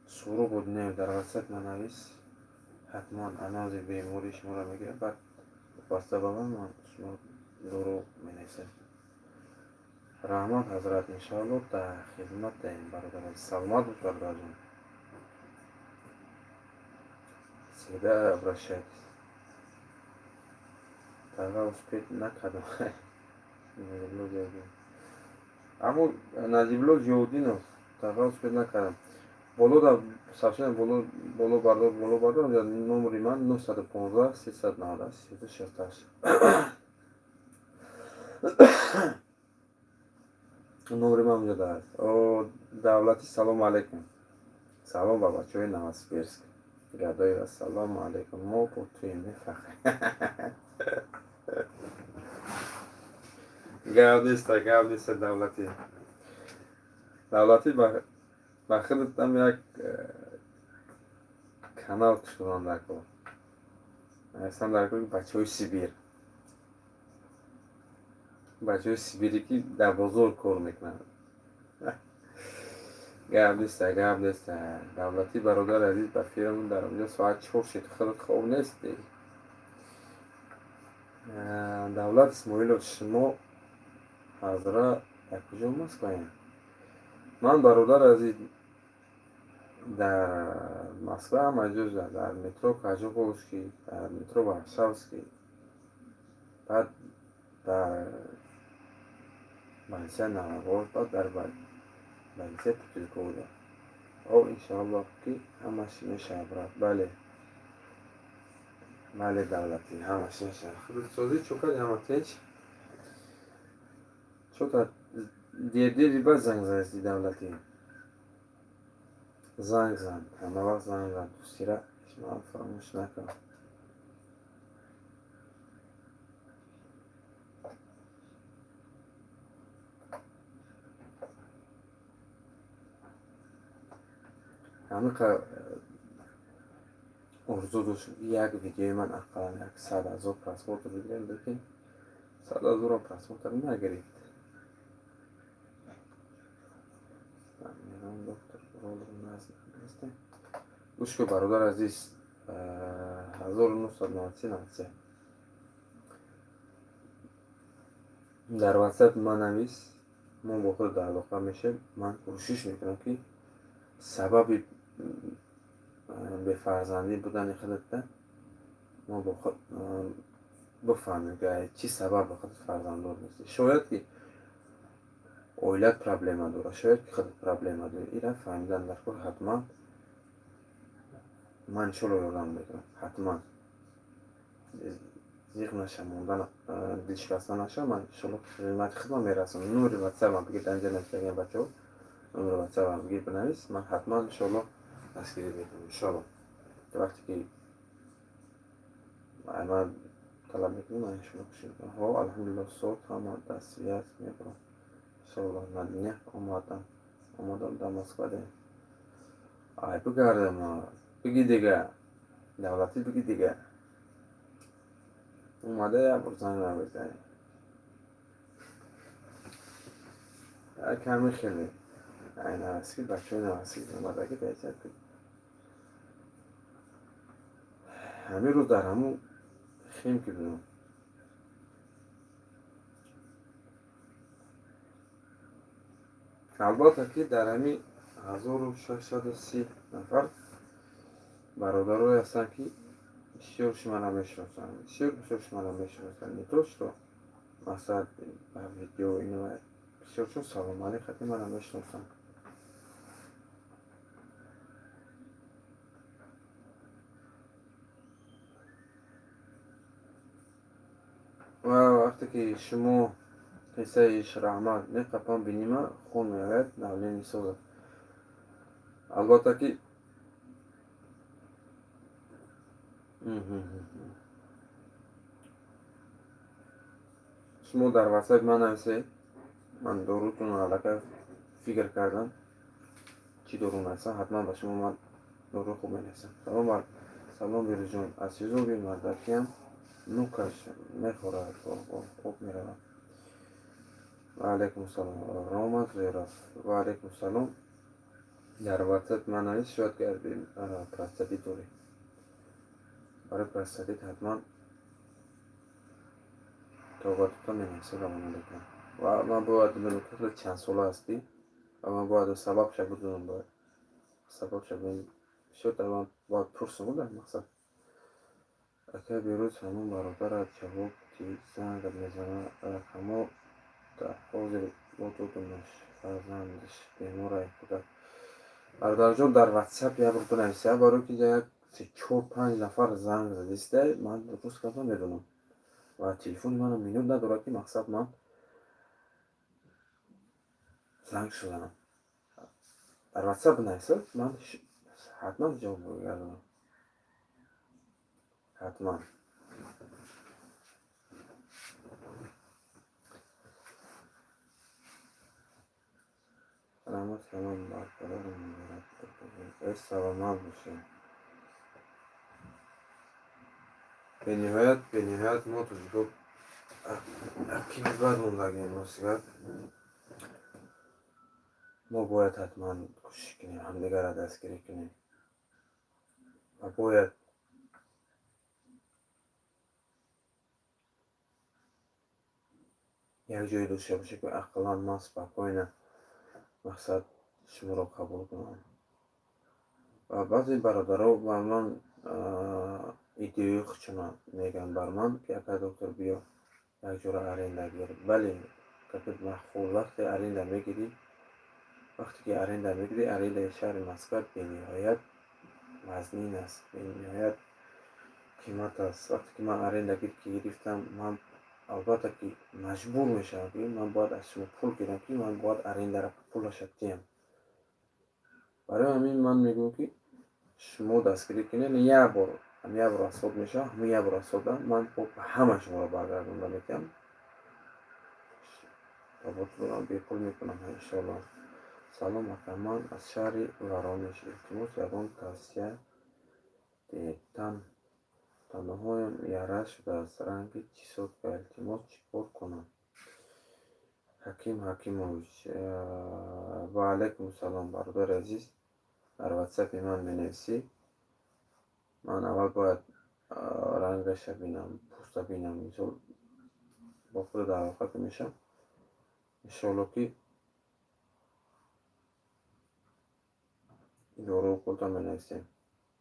A: Суру буд, не, дар ватсап нанавис, ҳатман анализи бемории шуморо мегирам, баъд вобаста ба ман шумо дору менависем. Раҳмат, ҳазрат, иншоалло дар хизматем, бародар. Саломат бош, бародарҷон, всегда обращайтесь. Тага успеть накардам. Аммо Наҷибло Ҷиёдинов, тага успеть накардам. Боло дар сообщение боло, боло бардор, боло бардор, номери ман 915 390 368, номери ман унҷо аст. О, Давлати, салому алайкум. Салом ба бачаҳои Новосибирск. Гадоев, ассалому алайкум, мо бо туем, мефахрем. Гап неста, гап неста, Давлатӣ. Давлатӣ, ба худатам як канал кушодан дар кор. Нависам дар кор, бачаҳои Сибир, бачаҳои Сибире ки дар бозор кор мекунанд. Гап неста, гап неста, Давлатӣ, бародари азиз. Ба фирмон дар онҷо соат 4 шуд, худат хоб нестӣ. Давлат Исмоилов, шумо ҳазра дар куҷо Москваем? Ман, бародари азиз, дар Москва ҳама ҷоза, дар метро Кажуковский, дар метро Варшавский, баъд дар больница Новогор, баъд дар больница Путилковда. О, иншоаллоҳ ки ҳамаш мешавад, брат. Бале, бале, Давлатӣ, ҳамаш мешавад. Худсозӣ чӯ кардӣ, ҳама тинч? Чота дердери ба занг задасти, Давлатӣ? Занг зан, ҳама вақт занг зан, дӯстира фаромӯш накун. Ҳамиқа орзу дошт, як видеои ман ақаллан як 100 000 просмотр бигирем, лекин 100 000-ам просмотр нагирифт. Доктор гӯш кун, бародар азиз, 1993 93. Дар ватсап ман навис, мо бо худ дар алоқа мешавем. Ман кӯшиш мекунам, ки сабаби бефарзандӣ будани худатда мо бо худ бифаҳмем, ки чӣ сабаб худат фарзанддор нестӣ. Шояд ки оилат проблема дорад, шояд ки худат проблема дорӣ. Ира фаҳмидан дар кор. Ҳатман ман иншолло ёрдам мекунам, ҳатман. Зиқ наша, монда, дилшикаста наша. Ман иншолло хидмати худам мерасонам. Номери ватсапам бигир, дар инҷа навиштагиам, бачаҳо. Номери ватсапам бигир, бинавис. Ман ҳатман иншолло дастгирӣ мекунам, иншолло. Вақте ки ман талаб мекунӣ, ман иншолло кӯшиш мекунам. Ҳо, алҳамдулилло, сот ҳама дар связь мебарам, иншолло. На днях омадам, дар Москва дем. Ай, бигардам, биги дига, давлатӣ, биги дига. Омада як бор занг набизанӣ. Ками хеле ай Новосиб, бачаҳои Новосиб омадаги даҷа. Ҳамин рӯз дар ҳамун Химки будам. Албатта, ки дар ҳамин 1630 нафар бародарое ҳастанд, ки бисёр шуморо мешиносанд, бисёр, бисёр шуморо мешиносанд. Не то что масалан ба видео ино, бисёршон салому алейк хати маро мешиносанд. Ва вақте ки шумо қиссаи Раҳмат меқапам, бинима хун меояд, давление созад. Албатта ки шумо дар ватсапи ман нависед, ман дорутонро аллакай фикр кардам, чӣ дору нависам. Ҳатман ба шумо ман доруи хуб менависам. Салом, салом, Берӯзҷон. Аз ҳисоби мардакиам нукаш мехӯрад, об меравад. Ва алайкум салом, Рома Зоиров. Ва алайкум салом. Дар ватсап ман навис, шояд ки простатит дорӣ. Барои простатит ҳатман тобатута менависад, равона мекунам. Ва ман бояд бидонам, ки худат чанд сола ҳастӣ, ва ман бояд сабабша бидонам, бояд сабабша бидонам. Бисёр ман бояд пурсам дар мақсад. Акай Берӯз, ҳамон бародарат ҷавоб ди, занг мезанад, рақамҳо ҳозир бо додумаш, фарзандаш беморай, кӯдак. Бародарҷон, дар ватсап як бор бинависа, барои ки як се, чор, панҷ нафар занг задиста, ман дуруст гап намедонам ва телефони манам минут надорад, ки мақсад ман занг шуданам. Дар ватсап бинависа, ман ҳатман ҷавоб мегардонам, ҳатман. Раҳмат, салом бар падару модарат. Э, саломат бошед. Бениҳоят, бениҳоят мо тоҷико акиби бад мондагем. Рости гап, мо бояд ҳатман кӯшиш кунем, ҳамдигарро дастгирӣ кунем ва бояд як ҷое дошта бошем, ки ақаллан ман спокойно мақсад шуморо қабул кунам. Ва баъзе бародаро ба ман идеяи худшона мегӯянд бар ман, ки ака доктор, биё як ҷора аренда гир. Бале, гапи махул. Вақте аренда мегирӣ, вақте ки аренда мегирӣ, арендаи шаҳри Москва бениҳоят вазнин аст, бениҳоят қимат аст. Вақте ки ман аренда ки гирифтам, ман албатта ки маҷбур мешавам, ки ман бояд аз шумо пул гирам, ки ман бояд арендаро пулаша диҳам. Барои ҳамин ман мегӯям, ки шумо дастгирӣ кунед. Як бор, як бор расход мешавад, ҳамин як бор расхода ман ҳама шуморо баргардонда метиҳам, бепул мекунам, иншоалло. Салом, ака, ман аз шаҳри Воронеж. Илтимос, ягон тавсия диҳед. Танаҳоям яра шудааст, ранги чесотка. Илтимос, чӣ кор кунам? Ҳаким Ҳакимович, ва алайкум салом, бародари азиз. Дар ватсапи ман менависӣ. Ман аввал бояд рангаша бинам, пӯста бинам. Мисол, Бо худ дар алоқа мешам. Иншоалло, ки дору худтон менависем.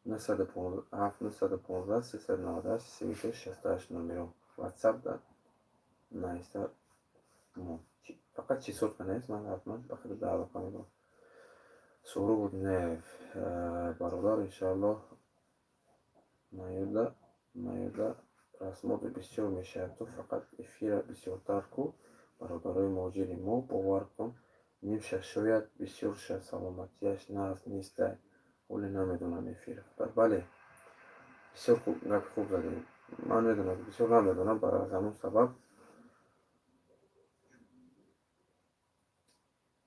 A: 907 915 398 33 68 номером ватсап да нависта. Фақат числотка нест, ман ҳатман ба худ дар алоқа мебарам. Суҳроб Нев, бародар, иншоаллоҳ, маюда просмотр бисёр мешавад. Ту фақат эфира бисёртар ку. Бародарои муҳоҷири мо, бовар кун, нимша, шояд бисёрша саломатиаш нағз нестай, ҳоле намедонам эфир. Бале, бисёр хуб, гапи хуб задем. Ман медонам, бисёр намедонам, аз ҳамон сабаб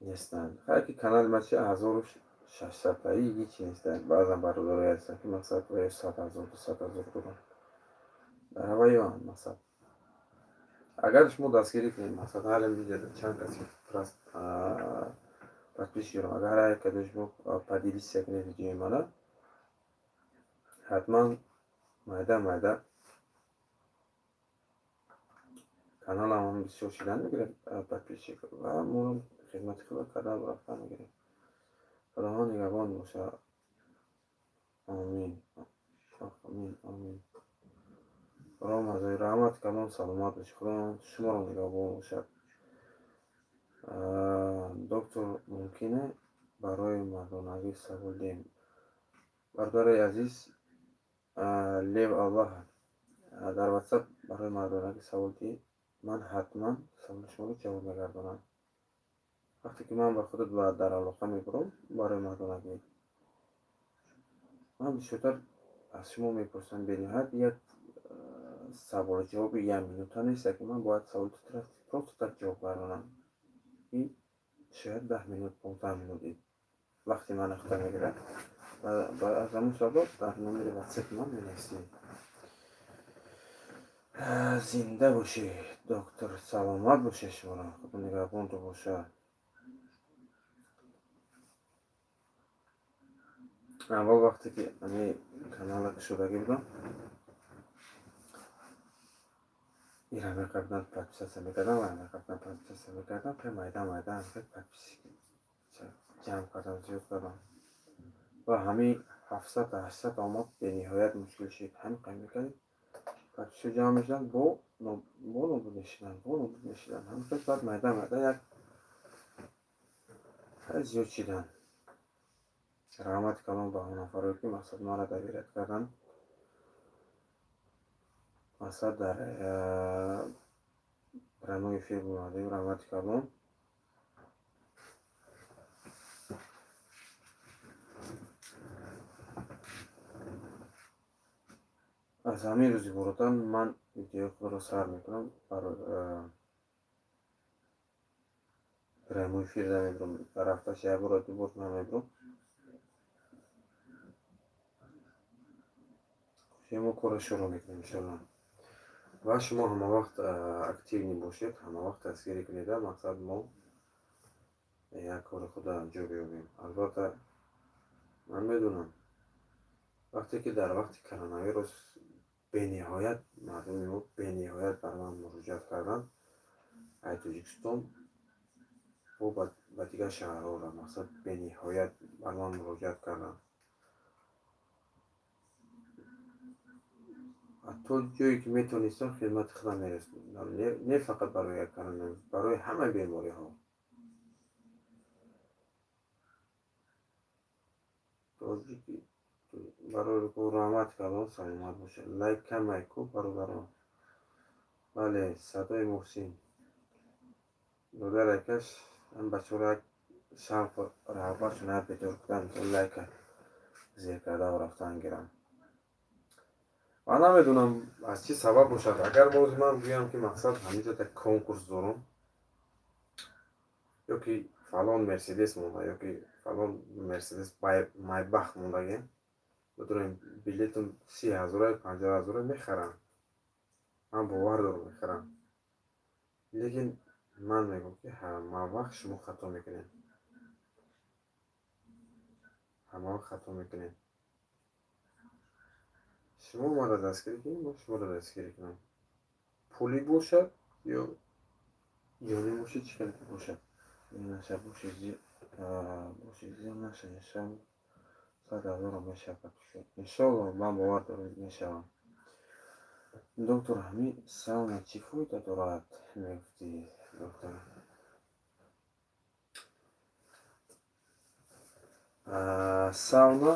A: нестанд. Хайр, ки канали ма чи, 1600-таи ҳичи нестанд. Баъзан бародарое ҳастанд, ки мақсад 100 000, 200 000 доранд. Дар ҳаваёам мақсад, агар шумо дастгирӣ кунед, мақсад, ҳар видеода чанд каси подписчик дорам, агар ҳар як каде шумо поделиться кунед видеои мана, ҳатман майда майда каналамон бисёр шидан мегирад подписчик ва моро хидмати худо кардан рафтан мегирем. Худованд нигаҳбон бошад. Омин, омин, омин. Ромазои раҳмат калон, саломат бошед. Худованд шуморо нигаҳбон бошад. Доктор, мумкине барои мардонагӣ савол диҳем? Бародари азиз Лев Аллаҳ, дар ватсап барои мардонагӣ савол диҳед, ман ҳатман саволи шуморо ҷавоб мегардонам. Вақте ки ман ба худат дар алоқа мебурам барои мардонагӣ, ман бисёртар аз шумо мепурсам. Бениҳоят як саволу ҷавоби як минута нест, ки ман бояд саволи просто так ҷавоб гардонам. Ин шояд 10 минут, 15 минут вақти ман ахта мегирад. Аз ҳамон сабаб дар номери ватсапи ман менависед. Зинда бошед, доктор, саломат бошед. Шуморо Худо нигаҳбонтон бошад. Аввал вақте ки ами канала кушодагӣ будам, ира мекардан, подписаться мекардам ва мекардан, подписаться мекардам, пе майда майда подписчик ҷамъ кардам, зиёд кардам ва ҳамин 700, 800 омад. Бениҳоят мушкил шид. Ҳамин қай мекардем, подписчик ҷамъ мешуданд, бо нобуд мешуданд, бо нобуд мешуданд. Ҳамин баъд майда майда як зиёд шиданд. Раҳмати калон ба он нафарое, ки мақсад маро доверять карданд, мақсад, дар прямой эфир бумадем. Раҳмати калон. Аз ҳамин рӯзи воротан ман видеои худро сар мекунам, прямой эфир намебурам. Дар ҳафташ як бор, ду бор намебурам. Мо корро шурӯъ мекунем, иншоалло. Ва шумо ҳамавақт активный бошед, ҳамавақт дастгирӣ кунед. Мақсад, мо як кори худро анҷом биёбем. Албатта, ман медонам, вақте ки дар вақти коронавирус бениҳоят мардуми мо бениҳоят бар ман муроҷиат карданд ай Тоҷикистон бо ба дигар шаҳрҳоро, мақсад, бениҳоят бар ман муроҷиат карданд. То ҷое ки метавонистам, хидмати худам мерасондам, не фақат барои як коронавирус, барои ҳама бемориҳо. Тоҷики барои раҳмат калон, саломат бошед. Лайк камай ку, бародарон. Бале, садои Муҳсин додар акаш ам бачаҳоро як шавқу рағбатшон як бедор кунам, лайка зер карда рафтан гирам. Ман намедонам, аз чӣ сабаб бошад. Агар боз ман гӯям, ки мақсад, ҳаминҷо як конкурс дорам ё ки фалон Мерседес монда, ё ки фалон Мерседес Майбах мондагем, бидонем, билетам 30 ҳазора, 50 ҳазора, мехарам. Ман бовар дорам, мехарам. Лекин ман мегӯям, ки ҳамавақт шумо хато мекунед, ҳамавақт хато мекунед. Шумо маро дастгирӣ кунед, ман шуморо дастгирӣ кунам. Пулӣ бошад. Ё ҷонӣ бошад, чӣ хеле ки бошад. Наша боши зиёд наша, иншалло 100 000 мешавад. Иншолло, ман бовар дорам, мешавам. Доктор, ҳамин сауна чӣ фоида дорад, мегуфтӣ, доктор? Сауна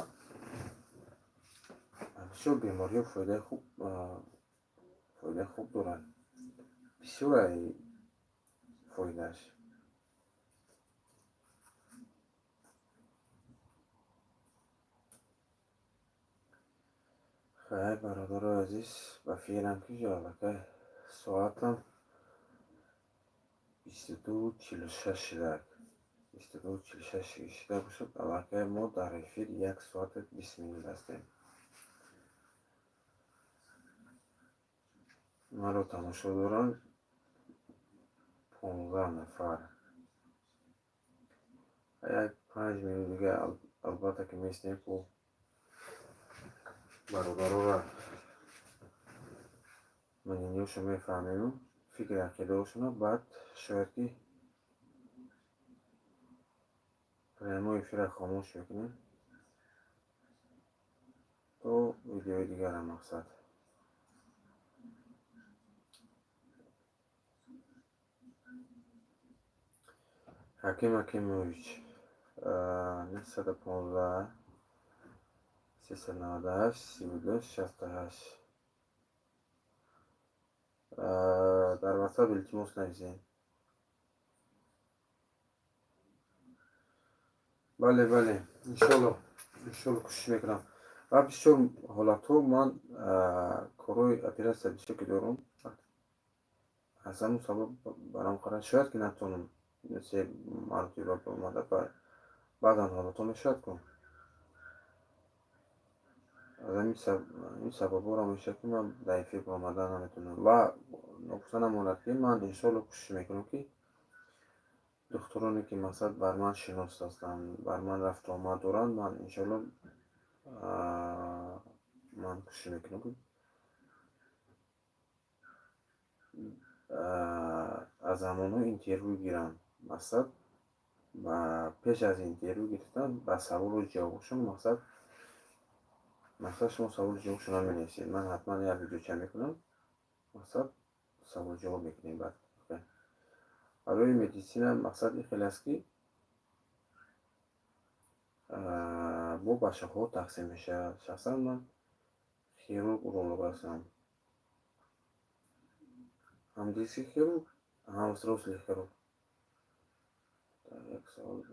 A: бисёр бемориҳо фоидаи хуб дорад, бисёрай фоидааш. Хай, бародарои азиз, ба фикрам, ки аллакай соатам 22:46 шидак, 22:46 шида бошад. Аллакай мо дар эфир 1 соату 20 минут ҳастем. Маро тамошо доранд 15 нафар. Як 5 минут дига албатта ки местем, ку бародарора мнениёшо мефаҳмему фикри ақидаошона, баъд шояд ки прямой эфира хомӯш мекунем то видеои дигара. Мақсад, Ҳаким Ҳакимович, 915 398 32 68 дар ватсап, илтимос, нависед. Бале, бале, иншолло, иншолло, кӯшиш мекунам. Ва бисёр ҳолатҳо ман корҳои оператсия бисёр ки дорам, аз ҳамун сабаб барам қарор шояд ки натавонам се маротиба омада. Баъзан ҳолатҳо мешавад ку, аз ҳамин сабабҳоро мешавад, ки ман дар эфир баромада наметавонам. Ва ногуфта намонад, ки ман иншоалло кӯшиш мекунам, ки духтуроне, ки мақсад бар ман шинос ҳастанд, бар ман рафту омад доранд, ман иншоалло ман кӯшиш мекунам, ки аз ҳамонҳо интервю гирам. Мақсад, пеш аз интервю гирифтан ба саволу ҷавобшон, мақсад, шумо саволу ҷавобшонро менависед, ман ҳатман як видеоча мекунам, мақсад, саволу ҷавоб мекунем. Баъд барои медицина мақсад ин хеле аст, ки бо ба шохаҳо тақсим мешавад. Шахсан ман хирург уролог ҳастам, ҳам детский хирург, ҳам взрослый хирург. Як савол,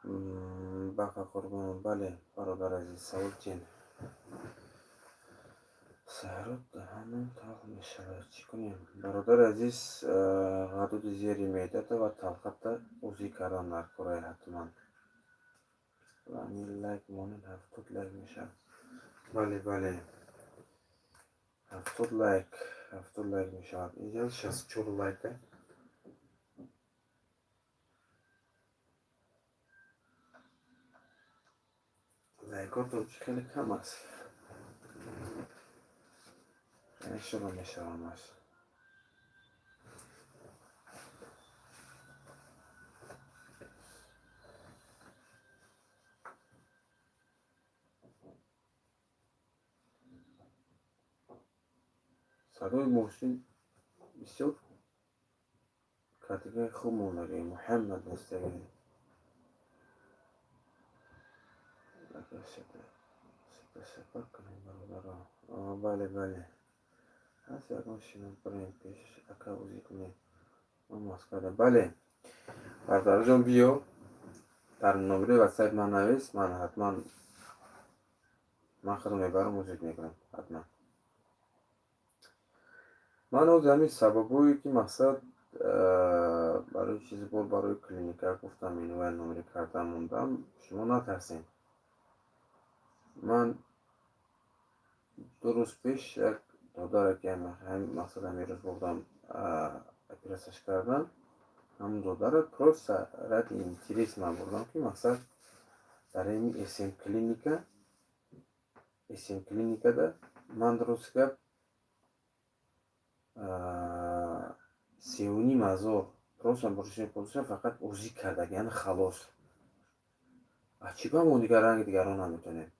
A: Бақа Қурбон. Бале, бародар азиз, савол чин? Саҳрот даҳанам талх мешавад, чӣ кунем? Бародари азиз, ғадуди зери меъдата ва талхата узӣ кардан дар кораи ҳатман. Лайк монед, 70 лайк мешавад. Бале, бале, 70 лайк, 70 лайк мешавад. Инҷа 64 лайка. Лайкотон чӣ хеле кам аст. Иншолло, мешавам аш. Садои мошин бисёр катигаи хуб мондагӣ. Муҳаммад нестагӣ. Сапар кунем, бародаро. Бале, бале, ҳаст ягон шинос, барем пеш, ака, бозӣ кунем. Ман Москвада. Бале, бародарҷон, биё, дар номери ватсапи ман навис, ман ҳатман, ман худам мебарам, узид мекунам ҳатман. Ман ҳозир ҳамин сабабҳое, ки мақсад, барои чизи бор барои клиника гуфтам, инвай номери карда мондам, шумо натарсед. Ман 2 рӯз пеш як додаре, ки мақсад ҳамин рӯз бурдам, оператсияш кардам, ҳамун додаро просто ради интерес ман бурдам, ки мақсад, дар ин СМ клиника, СМ клиникада ман, рост гап. 3,5 ҳазор просто боша, фақат УЗИ кардаги, яъне халос. А чӣ ба мо дигар ранги дигарон наметонем?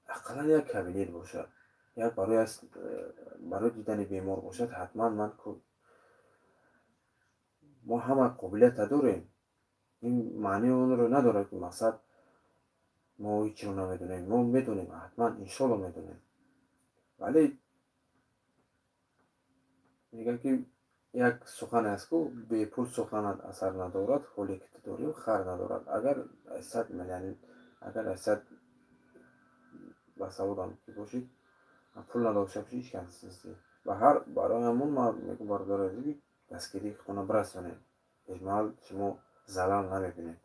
A: Ақаллан як кабинет бошад, як барои дидани бемор бошад ҳатман. Ман мо ҳама қобилията дорем. Ин маънии онро надорад, ки мақсад мо ҳечиро намедонем. Мо медонем, ҳатман, иншолло, медонем, вале мегӯям, ки як сухане аст ку: бепул суханат асар надорад, ҳоле ки ту дорӣ, хар надорад. Агар 100 миллион, агар 100 басаводам ки бошӣ, пул надошта бошӣ, ҳеҷ кас нестӣ. Ва ҳар барои ҳамон ман мегӯям, бародари азиз, дастгирии худтонро бирасонед, ҳеҷ маҳал шумо залал намебинед.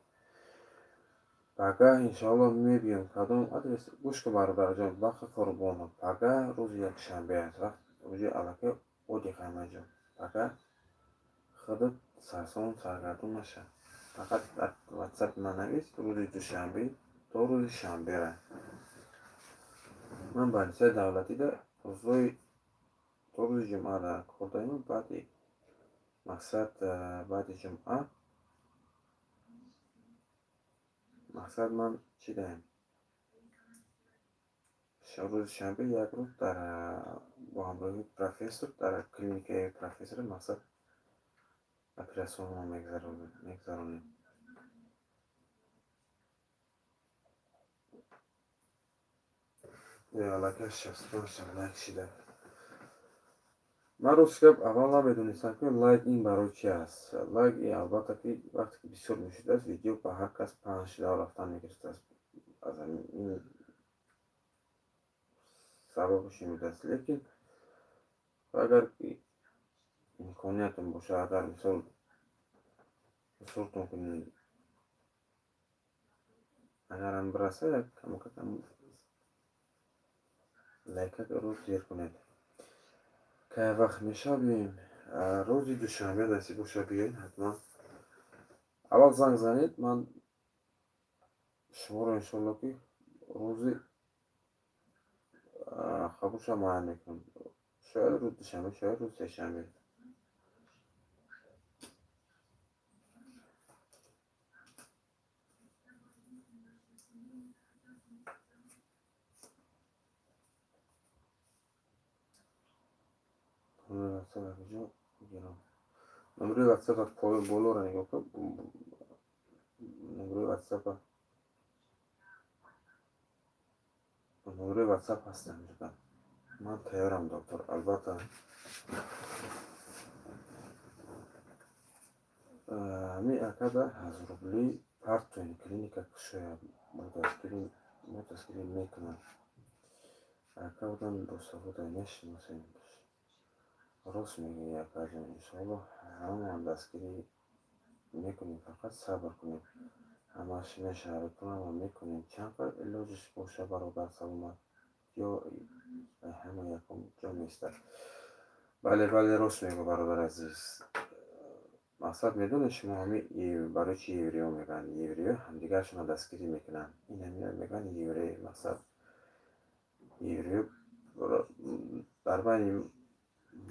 A: Пага иншоалло мебиём. Кадом адрес? Гӯш кун, бародарҷон, Бахи Қурбонов. Пага рӯзи якшанбе аст, вақт рӯзи аллакай отдых ҳамаҷо. Пага худат сарсон саргардон наша, фақат дар ватсапи ман навис, рӯзи душанбе то рӯзи шанбера ман больницаи давлатида рӯзҳои то рӯзи ҷумъа дар кор даем. Баъди мақсад, баъди ҷумъа мақсад ман чӣ даем? Рӯзи шанбе як рӯз дар бо ҳамроҳии профессор дар клиникаи профессор мақсад операционро мегузаронем. Аллакай 65 лайк шида. Ман, рост гап, аввал намедонистам, ки лайк ин барои чи аст. Лайк албатта, ки вақте ки бисёр мешудааст, видео ба ҳар кас паҳн шуда рафтан мегирифтааст, аз ин сабабаш ин будааст. Лекин агар ки имкониятон бошад, агар мисол суртон кунед, агарам бираса, як камакакам лайкаро зер кунед. Кай вақт мешавад, биёем? Рӯзи душанбе насиб боша, биёед ҳатман. Аввал занг занед, ман шуморо иншоалло ки рӯзи қабулша муайян мекунам. Шояд рӯзи душанбе, шояд рӯзи сешанбе. Номери ватсап куҷо гирам? Номери ватсапа болоро нигоҳ кун, номери ватсапа, номери ватсап ҳастам. Ман тайёрам, доктор, албатта. Ҳамин акада 1000 рубли партоин, клиника кушояд, мо дастгирӣ мекунам. Ака одам босавода мешиносем. Рост мегӯӣ, акаҷон, иншоалло, ҳамаам дастгирӣ мекунем, фақат сабр кунем, ҳамааш мешавад, пулама мекунем, чанд қадр илоҷиш боша. Бародар, саломат ё ҳама якум ҷо меистад. Бале, бале, рост мегӯ, бародари азиз. Мақсад, медонед шумо ҳами барои чи евреё мегӯянд? Евреё ҳамдигаршонро дастгирӣ мекунанд. Ин ҳамина мегӯянд еврей. Мақсад, евреё дар байни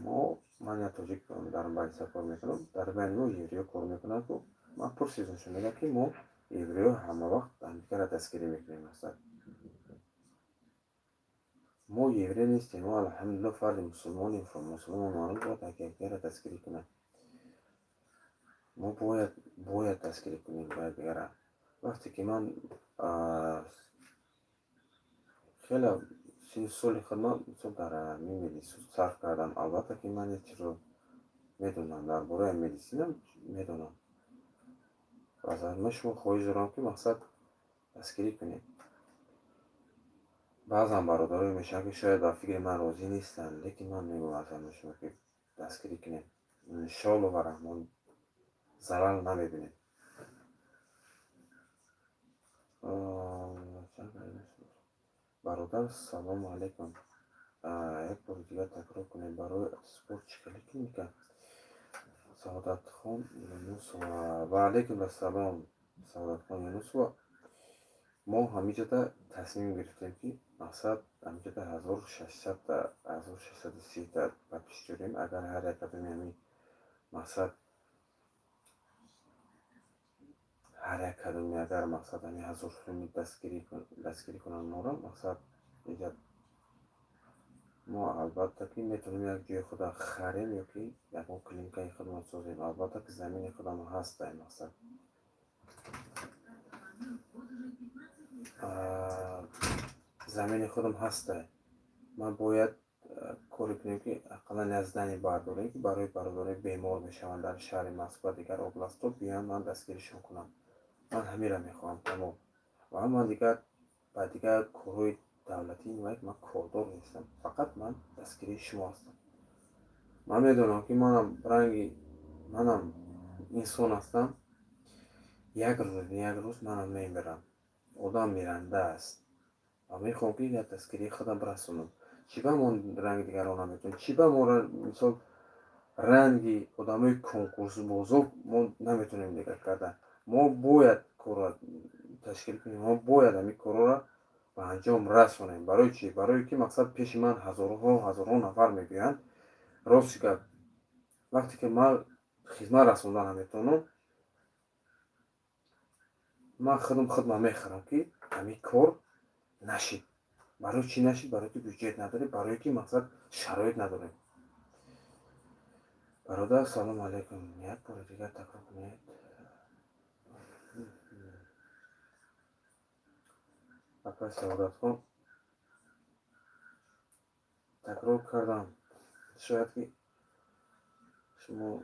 A: мо, ман як тоҷик дар больница кор мекунам, дар байни мо евреё кор мекунанд. Ку ман пурсидам шумо, мегӯяд, ки мо евреё ҳама вақт ҳамдигарро дастгирӣ мекунем. Мақсад, мо еврей нестем, мо алҳамдулилло фарди мусулмонем. Мусулмон маълум бояд якдигарро дастгирӣ кунад. Мо бояд дастгирӣ кунем ба якдигара. Вақте ки ман хеле синну соли худ ман мисол дар ҳамин медицина сарф кардам, албатта ки ман як чизро медонам, дар бораи медицина медонам. Аз ҳамаи шумо хоҳиш дорам, ки мақсад дастгирӣ кунед. Баъзан бародарое мешаванд, ки шояд ба фикри ман розӣ нестанд, лекин ман мегӯям аз ҳамаи шумо, ки дастгирӣ кунед, иншоалло ва раҳмон зарар намебинед. Бародар, салому алайкум, як бори дигар такрор кунед, барои спорт чӣ хеле клиника? Саодатхон Юнусова, ва алайкум ассалом, Саодатхон Юнусова. Мо ҳамиҷода тасмим гирифтем, ки мақсад ҳамиҷода 1600-та, 1630-та подписчик дорем. Агар ҳар як кадоми ҳами мақсад, ҳар як кадоми агар мақсад ҳами 1000 суми дастгирӣ кунанд моро, мақсад иҷа мо албатта ки метавонем як ҷои худа харем ё ки ягон клиникаи худамон созем. Албатта ки замини худамон ҳаст, ай мақсад замини худам ҳаста. Ман бояд коре кунем, ки ақаллан як здание бардорем, ки барои бародарои бемор мешаванд дар шаҳри Москва, дигар областҳо биёянд, ман дастгиришон кунам. Ман ҳамира мехоҳам, тамом. Ва ман дигар ба дигар корҳои давлатӣ ман кордор нестам, фақат ман дастгирии шумо ҳастам. Ман медонам, ки манам ранги манам инсон ҳастам, як рӯз як рӯз манам мемирам. Одам миранда аст ва мехоҳам, ки як дастгирии худам расонам. Чӣ ба мо ранги дигарон наметавонем? Чӣ ба мо, мисол, ранги одамои конкурсбозо мо наметавонем дигар кардан? Мо бояд корро ташкил кунем, мо бояд ҳамин корҳоро ба анҷом расонем. Барои чӣ? Барое ки мақсад пеши ман ҳазорҳо ҳазорҳо нафар мегӯянд. Рости гап, вақте ки ман хизмат расонда наметавонам, ман худам худма мехӯрам, ки ҳамин кор нашид. Барои чӣ нашид? Барое ки бюҷет надорем, барое ки мақсад шароит надорем. Бародар, салому алайкум, як бори дигар такрор кунед. Апай Саодатхон, такрор кардам, шояд ки шумо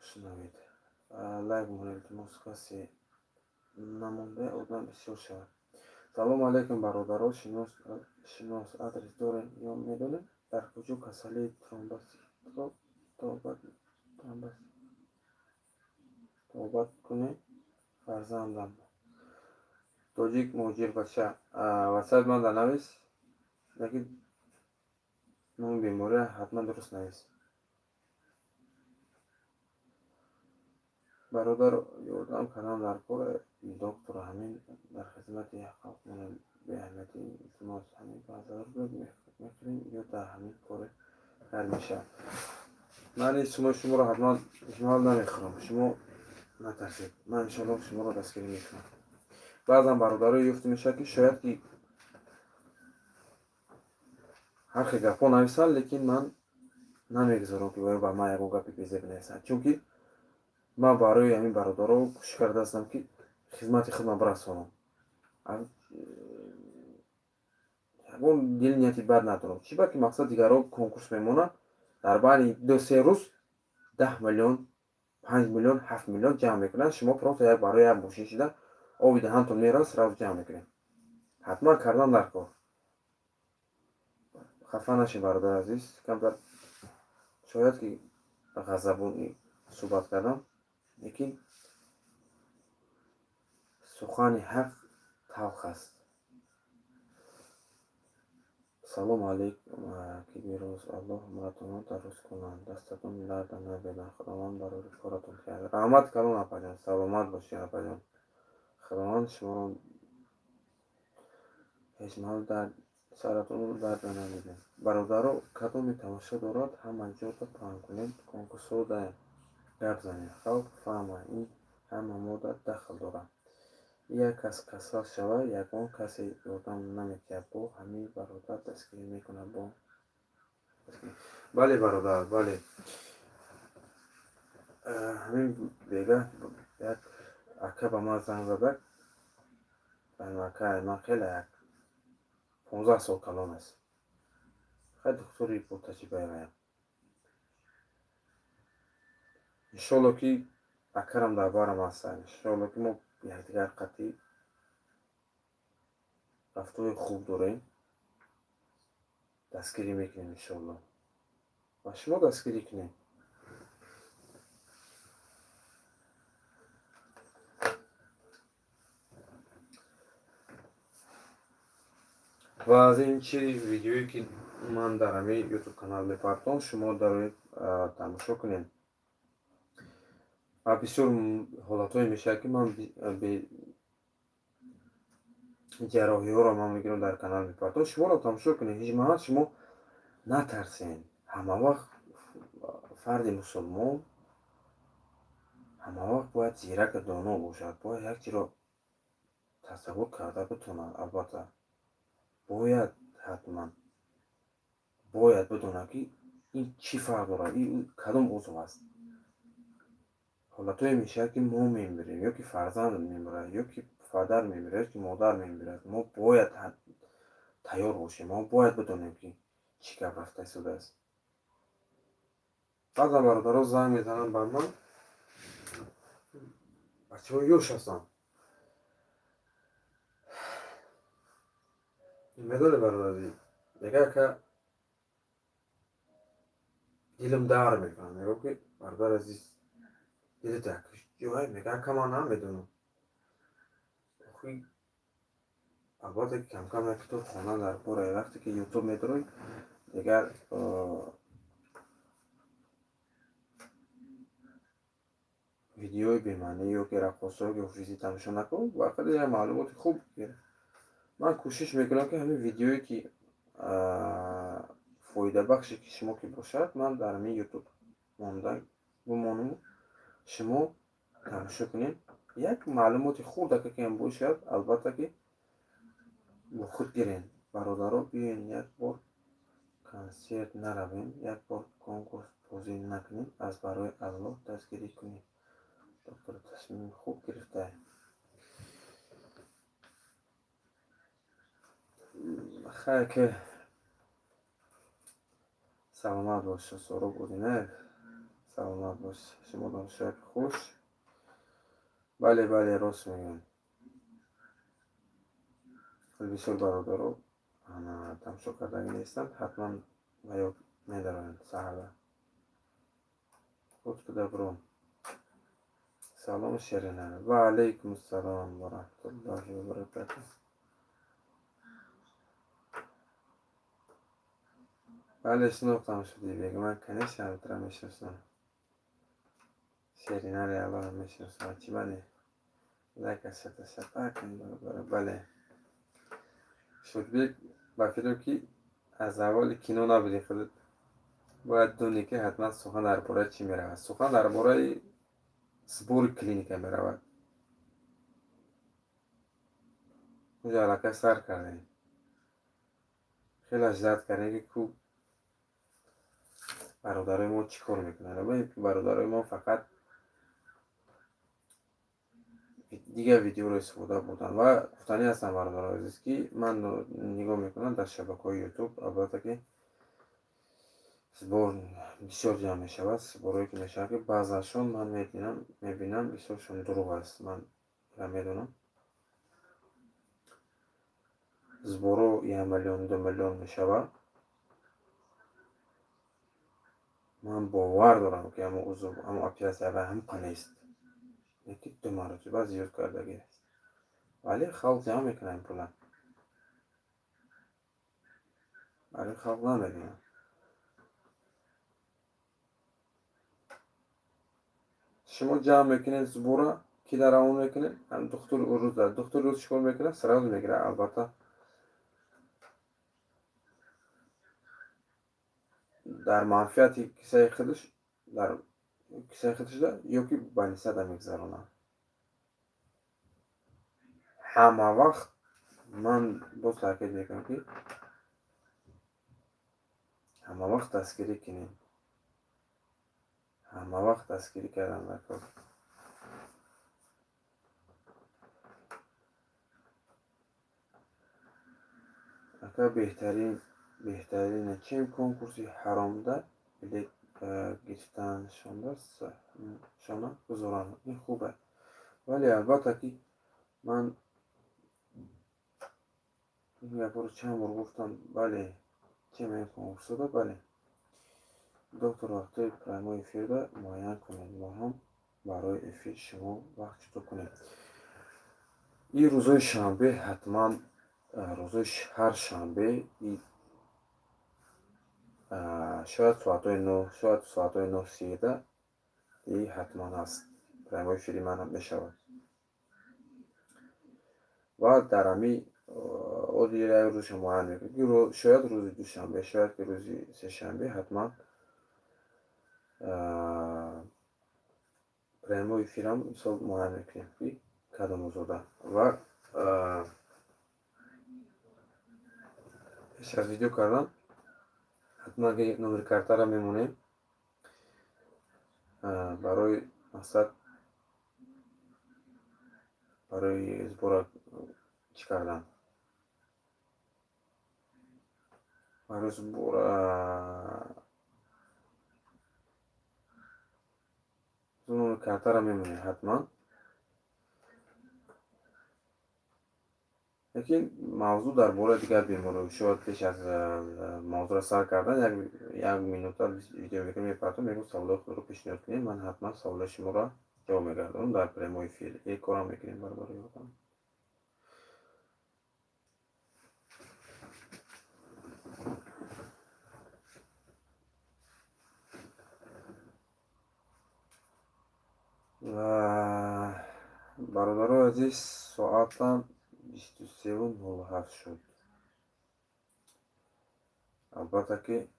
A: шунавед. Лайк монед, илтимос, касе намонда, одам бисёр шавад. Салому алайкум, бародаро, шинос адрес дорем ё медонем, дар куҷо касалии тромбоз табобат кунем фарзандам? Тоҷик муҳоҷир бача, ватсап ман дар навис, лекин номи бемория ҳатман дуруст навис. Бародар, ёрдам кардан дар кор, доктор, ҳамин дар хизмати халқмона беаҳамиятӣ, илтимос, ҳамин 5000 мехӯрем ё дар ҳамин коре кар мешавад? Ман ин сумои шуморо ҳатман ҳеҷмаҳал намехӯрам, шумо натарсед, ман иншоаллоҳ шуморо дастгирӣ мекунам. Баъзан бародаро ёфта мешавад, ки шояд ки ҳар хел гапҳо нависанд, лекин ман намегузорам, ки ба ман ягон гапи безеб нависанд, чунки ман барои ҳамин бародаро кӯшиш карда ҳастам, ки хизмати худам расонам. Ягон дили нияти бад надорам. Чӣ ба ки мақсад дигарро конкурс мемонанд, дар байни 2-3 рӯз 10 миллион, 5 миллион, 7 миллион ҷамъ мекунанд. Шумо просто як барои як мошин шида оби даҳантон меравад, сразу ҷамъ мекунед. Ҳатман кардан дар кор. Хафа нашед, бародари азиз, камтар шояд ки ғазабонӣ суҳбат кардам, лекин сухани ҳақ талх аст. Салому алайкум, ки бероз, Аллоҳ умратонро дароз кунад, дастатон дарда набинад, Худованд барори коратон диҳад. Раҳмат калон, апаҷон, саломат бошед, апаҷон. Худованд шуморо ҳеҷ маҳал саратонро дарда намедиҳад. Бародаро, кадоме тамошо дорад, ҳама ҷода паҳн кунед, конкурсҳо гап занед, халқ фаҳмад, ин ҳама мода дахл дорад. Як кас касал шавад, ягон касе ёрдам намедиҳад, бо ҳамин бародар дастгирӣ мекунад. Бо бале, бародар, бале. Ҳамин бегаҳ як ака ба ман занг зада. Ака ман хеле як 15 сол калон аст, хеле духтури ботаҷрибаям. Иншоалло, ки акарам дар барам ҳастанд, иншоалло, ки мо якдигар қатъӣ рафтори хуб дорем, дастгирӣ мекунем иншоалло ва шумо дастгирӣ кунед. Ва аз ин чи видеое, ки ман дар ҳамин ютуб канал мепартом, шумо дароед, тамошо кунед. Ва бисёр ҳолатҳое мешавад, ки ман Ҷарроҳиҳоро ман мегирам, дар канал мепартом, шуморо тамошо кунед. Ҳеҷ маҳал шумо натарсен. Ҳамавақт фарди мусулмон ҳамавақт бояд зираку доно бошад, бояд як чиро тасаввур карда битонад. Албатта, бояд, ҳатман бояд бидонад, ки ин чӣ фарқ дорад, ин кадом узв аст. Ҳолатҳое мешавад, ки мо мемирем, ё ки фарзанд мемирад, ё ки падар мемирад, ё ки модар мемирад. Мо бояд тайёр бошем, мо бояд бидонем, ки чӣ гап рафта истодааст. Баъзан бародаро занг мезананд ба ман, бачаҳо ёш ҳастанд. Медонед, бародари, мега, ака, дилам дар мекунад. Мегӯям, ки бародари азиз, дилат як ҷое? Мега, ака, ман намедонам. Охи, албатта, ки камкам як китоб хондан дар кора. Вақте ки Ютуб медорӣ, дигар видеои бемаънӣ ё ки раққосҳое ки офисӣ тамошо накун, ба қадри як маълумоти хуб гир. Ман кӯшиш мекунам, ки ҳамин видеое, ки фоидабахше ки шумо ки бошад, ман дар ҳамин Ютуб монда бимонаму шумо тамошо кунед. Як маълумоти хурдака ки ҳам бошад, албатта, ки бо худ гирен. Бародаро, биёен, як бор консерт наравем, як бор конкурс бозӣ накунем, аз барои Аллоҳ дастгирӣ кунем. Доктор тасмими хуб гирифтае. Хайр, ки саломат бош. Сороб Одинаев, саломат бош. Шумо донишояки хуш. Бале, бале, рост мегӯям. Бисёр бародаро тамошо кардагӣ нестанд, ҳатман ба ёд медароянд саҳарда. Худ добро. Салом, Шерина. Ва алайкум ассалом ва раҳматуллоҳи ва баракатуҳ. Бале, шинохтам, шудибек. Ман, конечно, ҳамтара мешиносам. Шеринари Аллоҳро мешиносам. Чӣ бале, лайка шата кун, бародаро. Бале, Шудбек, ба фикрам, ки аз аввали кино набудӣ худат. Бояд донӣ, ки ҳатман сухан дар бораи чӣ меравад. Сухан дар бораи сбори клиника меравад. Уҷо аллакай сар кардем, хеле ждать кардем, ки ку бародарои мо чӣ кор мекунанд. Бародарои мо фақат дигар видеоро истифода бурданд. Ва гуфтанӣ ҳастам, бародарои азиз, ки ман нигоҳ мекунам дар шабакаҳои Ютуб, албатта, ки сбор бисёр ҷамъ мешавад. Сборое ки мешавад, ки баъзашон ман мебинам, бисёршон дурӯғ аст. Ман медонам, сборо 1 миллион, 2 миллион мешавад. Ман бовар дорам, ки ҳамо узв, ҳамо оператсия ва ҳамқа нест, яки ду маротиба зиёд кардагӣ аст, вале халқ ҷамъ мекунад ин пула, вале халқ намедонад. Шумо ҷамъ мекунед сбора, ки дар равон мекунед духтури урус. Духтури рус чӣ кор мекунад? Сразу мегирад, албатта, дар манфиати кисаи худаш, дар кисаи худашда ё ки больницада мегузаронад. Ҳама вақт ман боз таъкид мекунам, ки ҳама вақт дастгирӣ кунед, ҳама вақт дастгирӣ кардан дар кор. Ака, беҳтарин, беҳтарина. Чем конкурси ҳаромда билет гирифтаншонда шона гузоранд, ин хуб аст. Вале, албатта, ки ман ин гапҳоро чанд бор гуфтам. Бале, чем ин конкурсода, бале. Доктор, вақтҳои прямой эфирда муайян кунед, мо ҳам барои эфир шумо вақт ҷудо кунем. Ин рӯзҳои шанбе, ҳатман рӯзҳои ҳар шанбе, шояд соатҳои 9, шояд соатҳои 9:30-да и ҳатман аст, прямой эфири ман мешавад. Ва дар ҳами Оди як рӯзша муайян мекунем. Шояд рӯзи душанбе, шояд ки рӯзи сешанбе ҳатман прямой эфирам мисол муайян мекунем, ки кадом рӯзода. Ва пеш аз видео кардан ҳатман ки номери картаро мемонем барои мақсад, барои сбора чӣ кардан, барои сбора номери картаро мемонем ҳатман. Лекин мавзӯъ дар бораи дигар бемориҳо. Шояд пеш аз мавзӯъро сар кардан як минута видео мекунем, мепартом, мегӯм саволҳои худро пешниҳод кунем, ман ҳатман саволҳои шуморо ҷавоб мегардонам дар прямой эфир. Як корам мекунем бародари одам. Ва бародарои азиз, соатам 23:07 шуд. Албатта ки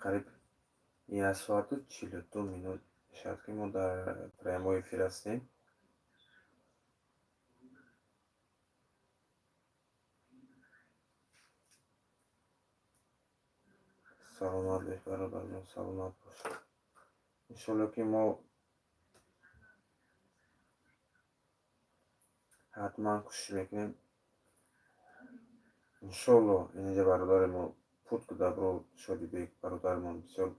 A: қариб 1 соату 42 минут мешавад, ки мо дар прямой эфир ҳастем. Саломат бош, бародарҷон, саломат бош. Иншолло ки мо ҳатман кӯшиш мекунем. Иншолло инҷа бародари мо Путк Добро Шодибек бародаримон бисёр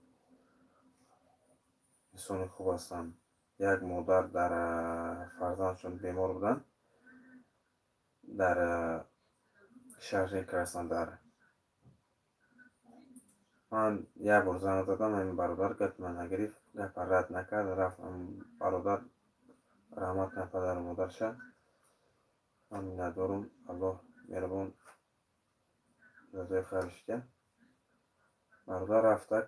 A: инсони хуб ҳастанд. Як модар дар фарзандшон бемор буданд дар шаҳри Краснодар. Ман як бор занг задам, ҳамин бародар гапи ман нагирифт, гапа рад накард, рафт. Бародар раҳмат кунад падару модарша. Ман миннатдорум, Аллоҳ меҳрубон ҷазои хайрш диҳад. Бародар рафтак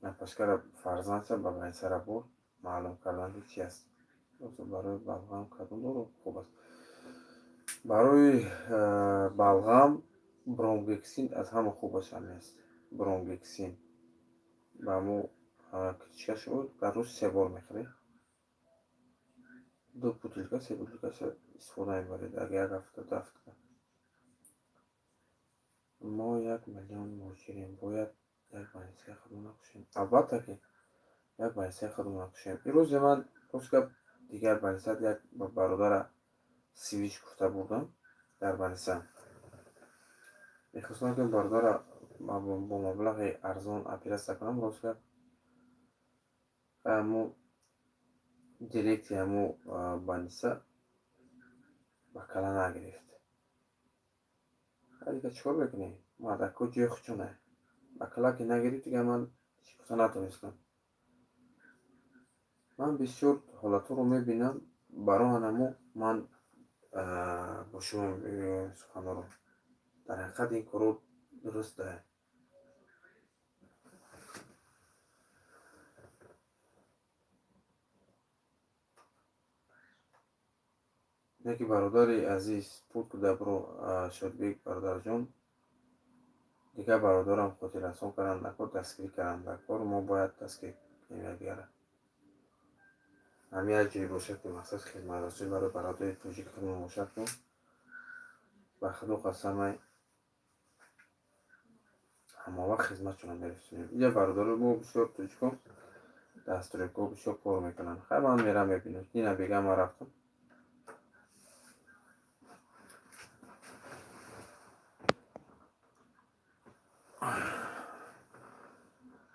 A: напашкара фарзандша ба байсара бурд, маълум кардан ки чи аст. Барои балғам кадом дору хуб аст? Барои балғам бромгексин аз ҳама хубаш ҳамин аст. Бромгексин ба мо кичикаш дар рӯз се бор мехӯред. Ду бутилка, се бутилкаша истифода мебаред дар як ҳафта, ду ҳафта. Мо 1 миллион муҳоҷирем, бояд як байсаи худро накушем. Албатта ки як байсаи худро накушем. Ирӯзе ман рост гап дигар байсад як бародара свич гуфта бурдам дар байса. Мехостам ки бародара бо маблағи арзон оператсия кунам, рост гап ҳамо директори ҳамо больница ба кала нагирифт. Дигар чӣ кор мекунӣ? Мардако ҷои худшона. Ба кала ки нагирифт, дигар ман чӣ гуфта натонистам. Ман бисёр ҳолатҳоро мебинам, барои ҳанамо ман бо шумо мегӯям суханҳоро. Дар ҳақиқат ин корҳо дуруст. Яке бародари азиз Путк Добро Шодбек бародарҷон, дигар бародарам хотиррасон карданд дар кор, дастгирӣ карданд дар кор. Мо бояд дастгирӣ кунем якдигарро. Ҳамин як ҷое бошад ки мақсад хизматрасонӣ барои бародари тоҷики худмон бошад, ки ба худо қасамай ҳамавақт хизматшонро мерасонем. Инҷа бародарои мо бисёр тоҷикон дар стройкаҳо бисёр кор мекунанд. Хай, ман мерам мебинам. Дина бега ман рафтам.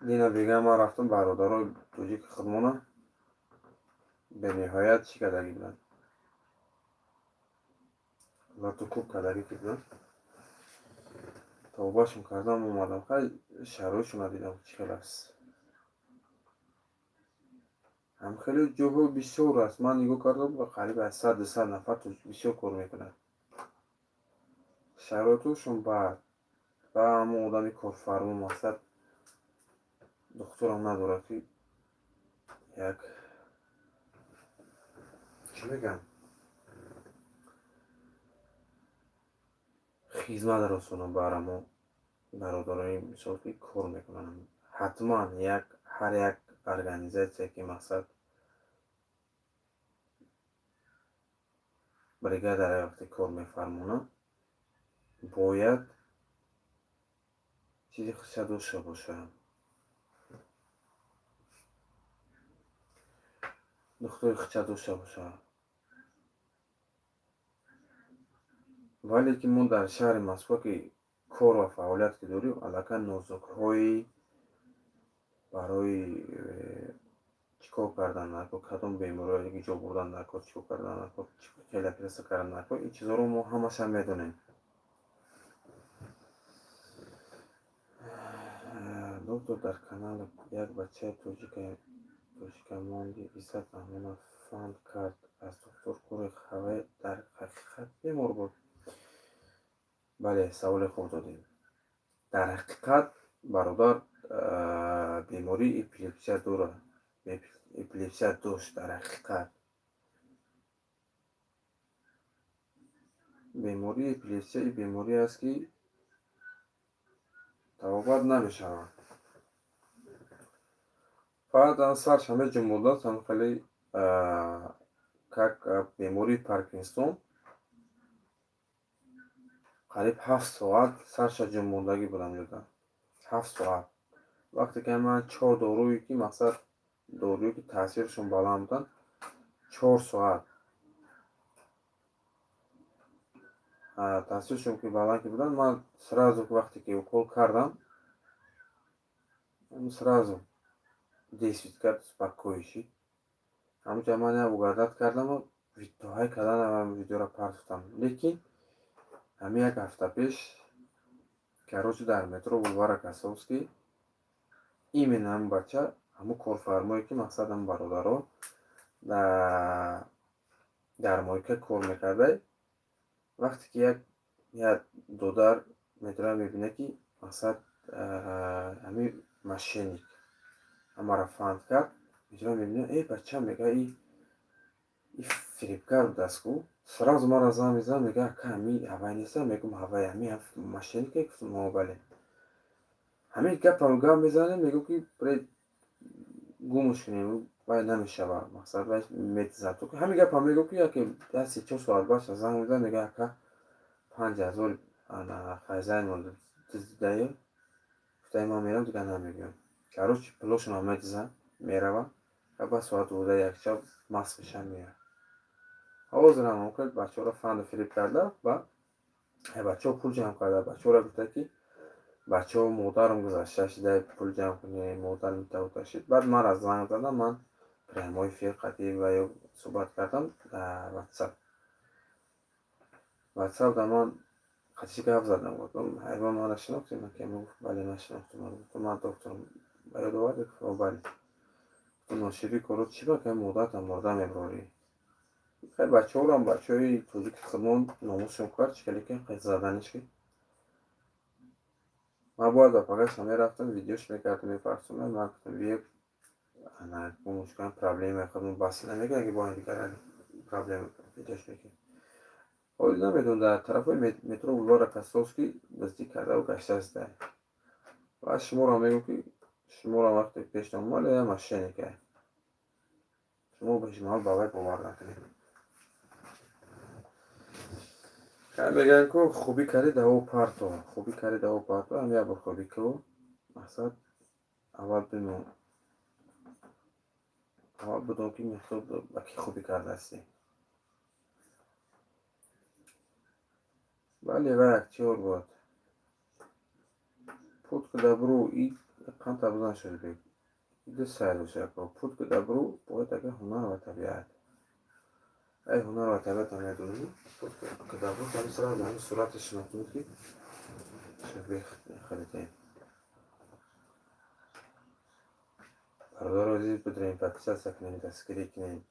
A: Дина бега ман рафтам, бародарои тоҷики худмона бениҳоят чӣ кардагӣ буданд, лату кӯб кардагӣ ки буданд. Тавбашон кардам, омадам. Хай, шароитшонро дидам, чӣ хел аст. Ҳам хеле ҷойҳо бисёр аст. Ман нигоҳ кардам, қариб аз 100, 200 нафар бисёр кор мекунад. Шароитҳошон бад. Ва ҳамон одами корфармо мақсад духтурам надорад, ки як Чӣ мегӯям, хизмат расонам ба арамо бародарони, мисол, ки кор мекунанд. Ҳатман як ҳар як организатсия, ки мақсад бригадара вақте кор мефармонад, бояд чизи худша дошта бошад, духтури худша дошта бошад. Вале ки мо дар шаҳри Москва ки кор ва фаъолият ки дорем, аллакай нозукҳои барои чӣ кор кардан накор, кадом бемориҳо ҷо бурдан накор, чӣ кор кардан накор, хеле оператсия кардан накор, ин чизҳоро мо ҳамаша медонем. Доктор, дар канал як бачаи тоҷика монди, Иззат Раҳмонов, фанд кард аз доктор кори хавай, дар ҳақиқат бемор буд? Бале, саволи хуб додем. Дар ҳақиқат, бародар, бемории эпилепсия дорад, эпилепсия дошт. Дар ҳақиқат бемории эпилепсия беморие аст, ки табобат намешавад. Фақат сарш ҳама ҷунбондааст, ҳам хеле как бемории Паркинсон, қариб 7 соат сарша ҷунбондагӣ будам ҷуда 7 соат. Вақте ки ман чор доруе, ки мақсад доруе, ки таъсирашон баланд буданд, 4 соат таъсирашон ки баланд ки буданд, ман сразу вақте ки укол кардам, сразу действовать кард, спокой шид. Ҳамунҷа ман як угадать кардаму видеоҳай карданам, видеоро партофтам. Лекин ҳамин як ҳафта пеш, короче, дар метро Бульвар Рокоссовский именно ҳамин бача, ҳамун корфармое, ки мақсад ҳамн бародаро дар мойка кор мекардай, вақте ки як додар метроя мебинад, ки мақсад ҳамин мошенник ҳамаро фанд кард, метроя мебинад, э, бача, мега, и фиребкар будааст ку. Сразу маро занг мезанад, мега: «Ака, ҳами ҳавай неста?» Мегӯм: «Ҳавай, ҳами мошеннике?» Гуфтам: «О, бале». Ҳамин гапаро гап мезанем, мегӯ, ки гумш кунем, вай намешавад, мақсад вай метизад. Ҳамин гапа мегӯ, ки яке як 3-4 соат баъд занг мезанад, мега: «Ака, 5000 хайзайн дуздидаю». Гуфтаи ман мерам, дигар намегӯям. Короче, пулошонро медизад, мерава, баъд соати 12 як шаб маст мешавад, меояд. Ҳозирам ҳам бачаҳоро фанду фиреб карда ва бачаҳо пул ҷамъ карда. Бачаҳоро гуфта, ки бачаҳо, модарам гузашта шида, пул ҷамъ кунем, модарам тавташид. Баъд маро занг задам, ман прямой эфир қатъи ва ё суҳбат кардам дар Ватсап. Ватсап да ман қатъи гап задам, гуфтам: «Ҳайвон, маро шинохтӣ?» Гуфт: «Бале, ман шинохтам». Гуфтам: «Ман докторам, ба ёд овардӣ?» Гуфт: «Бале». Гуфтам: «Ноширӣ коро чӣ ба ка модаратам мурда мебарорӣ?» Хай, бачаҳорам, бачаҳои тоҷики худмон номусшон кард, чӣ хеле ки заданиш, ки ман бояд ба пагаша мерафтам, видеош мекардам, мепарсондам. Ман гуфтам: «Биё, гумш кунам, проблемаи худмон бас намекунад, ки бо дигар проблема видеош мекунем». Ҳоли намедонам, дар тарафҳои метро Бульвар Рокоссовский дуздӣ кардаву гаштааст. Ва шуморо мегӯм, ки шуморо вақте пештон омад, я мошенника, шумо ба ҳеҷ ба вай бовар накунед. Мегӯянд ку: «Хубӣ кардӣ, даво парто, хубӣ кардӣ, даво парто». Ҳам як бор хубӣ ку, мақсад аввал бимон, аввал бидон, ки мисол ба кӣ хубӣ кардаастӣ. Бале, вай актёр буд. Путь к добру и қанта бузан шуд, бек ду сайр бошад. Путь к добру бояд ака ҳунар ва табиат. Ай, ҳунар ва табиатам медонӣ? Путь к добру ҳами сразу ҳами сурати шинохтум, ки шабеҳ харидем. Бародаро азиз, бидурем, подписаться кунем, дастгирӣ кунем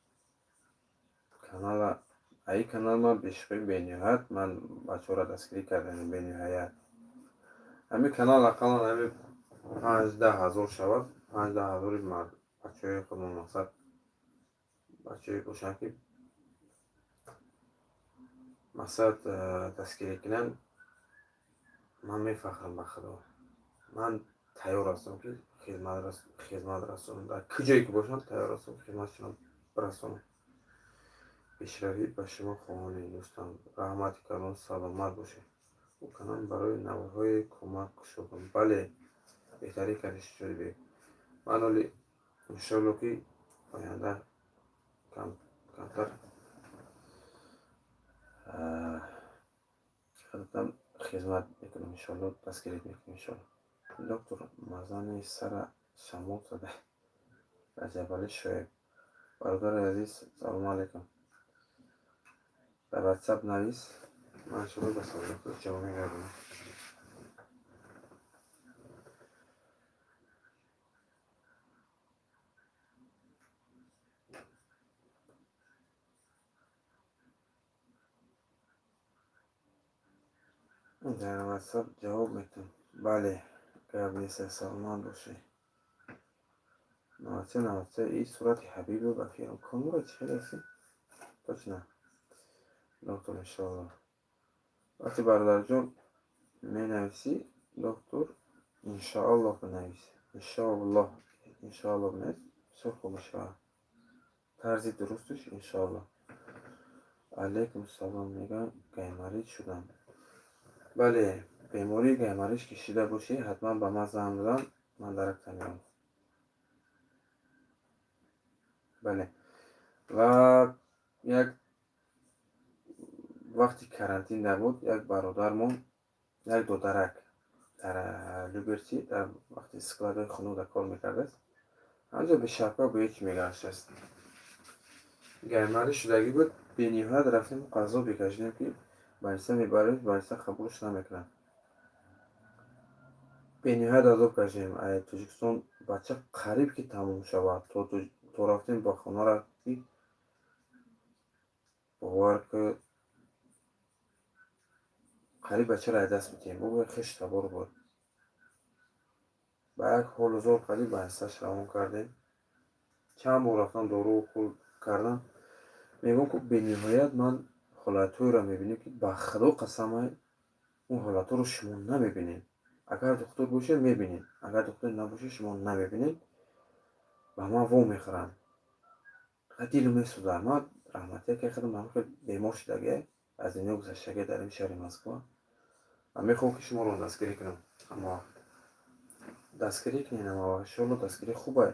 A: канала. Аи канал ман бешухӣ, бениҳоят ман бачаҳоро дастгирӣ кардам, бениҳоят. Ҳамин канал ақаллан ҳамин 5-10 ҳазор шавад, 5-10 ҳазори бачаҳои худмон, мақсад бачаҳое бошанд, ки Мақсад, дастгирӣ кунанд, ман мефахрам ба Худо. Ман тайёр ҳастам, ки хизмат расонам. Дар куҷое ки бошам, тайёр ҳастам, хизматшонам расонам. Пешравӣ ба шумо хоҳонем, дӯстам. Раҳмати калон, саломат бошед. Ӯ канал барои наворҳои кӯмак кушодам. Бале, беҳтарин кардӣ, Шуҷоъибек. Ман оли иншоалло, ки оянда камтар худатам хизмат мекунам, иншоалло, дастгирит мекунам, иншоалло. Доктор, мазани сара шамол зада. Раҷабалӣ Шоеб, бародари азиз, салому алайкум. Дар Ватсап навис, ман иншоалло ба саволотат ҷавоб мегардонам. Дар Ватсап ҷавоб метавон. Бале, гап нест, саломат бошед. 93 93 и сурати Ҳабибу ба фикрам. Комура чӣ хел ҳастӣ? Точно. Доктор, иншоалло. Вақте, бародарҷон, менависӣ, доктор, иншоаллоҳ бинавис. Иншоаллоҳ, иншоаллоҳ бинавис, бисёр хуб мешавад. Тарзи дурусташ иншоаллоҳ. Алайкум салом, мегӯям, гайморит шудам. Бале, бемории гайморит ки шида бошӣ, ҳатман ба ман занг бизан, ман даракта меоям. Бале. Ва як вақти карантин набуд, як бародармон, як додарак дар Люберти дар вақти складҳои хунук кор мекардааст. Ҳамҷо бе шапка, бо ҳеч мегаштааст. Гайморит шудагӣ буд, бениҳоят рафтем, қазо бикашидем, ки больница мебарем, больница қабулш намекунад. Бениҳоят азоб кашидем. Тоҷикистон бача қариб ки тамом шавад, то рафтем ба хонара, ки бовар ки, қариб бачаро аз даст медиҳем. Ӯ хеш табор буд. Ба як ҳолу зор қариб больницаш равон кардем. Чанд бор рафтам, дору укол кардам. Мегӯям, ки бениҳоят ман ҳолатҳоеро мебинем, ки ба Худо қасамай, он ҳолатҳоро шумо намебинед. Агар духтур бошед, мебинед, агар духтур набошед, шумо намебинед. Ба ман во мехӯранд, дилу месӯзад. Ман раҳматия ки худам ҳам бемор шудагия, аз дунё гузаштагия дар ин шаҳри Москва, ва мехоҳам, ки шуморо дастгирӣ кунам. Ҳама вақт дастгирӣ кунед, ҳама вақт, иншоалло. Дастгирӣ хуб ай.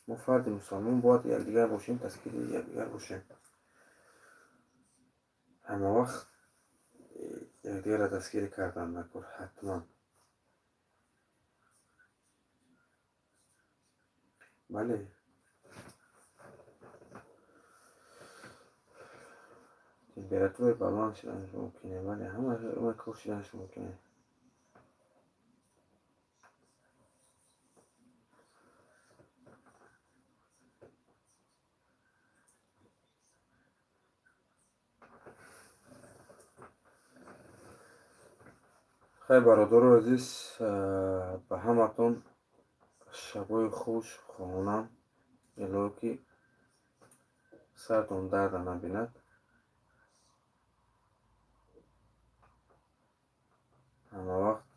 A: Мо фарди мусалмон бояд якдигар бошем, дастгирии якдигар бошем, ҳама вақт якдигарро дастгирӣ кардан накор ҳатман. Бале, температураи баланд шуданаш мумкине. Бале, ҳама кор шуданаш мумкине. Хай, бародару азиз, ба ҳаматон шабҳои хуш хоҳонам. Илоҳо, ки саратон дарда набинад. Ҳама вақт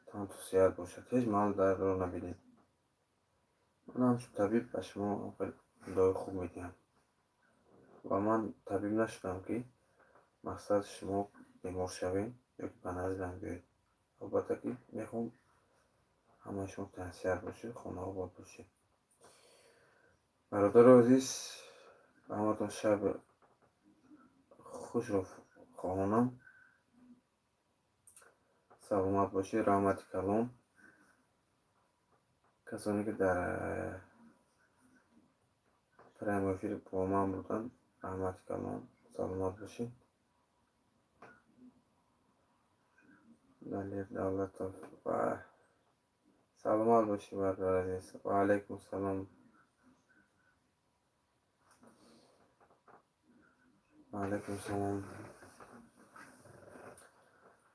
A: танту сиҳат бошад, ҳеҷ маҳал дардро набинед. Ман ҳамчун табиб ба шумо дуои хуб медиҳам ва ман табиб нашудам, ки мақсад шумо бемор шавед ё ки ба наздам биёед. Албатта, ки мехоҳам ҳамаи шумо тансиҳат бошед, хонаобод бошед. Бародару азиз, ба ҳаматон шаби хушро хоҳонам, саломат бошед. Раҳмати калон касоне, ки дар прямой эфир бо ман буданд. Раҳмати калон, саломат бошед. Далер Давлатов ва саломат бошед, бародари азиз. Ва алайкум салом, ва алайкум салом,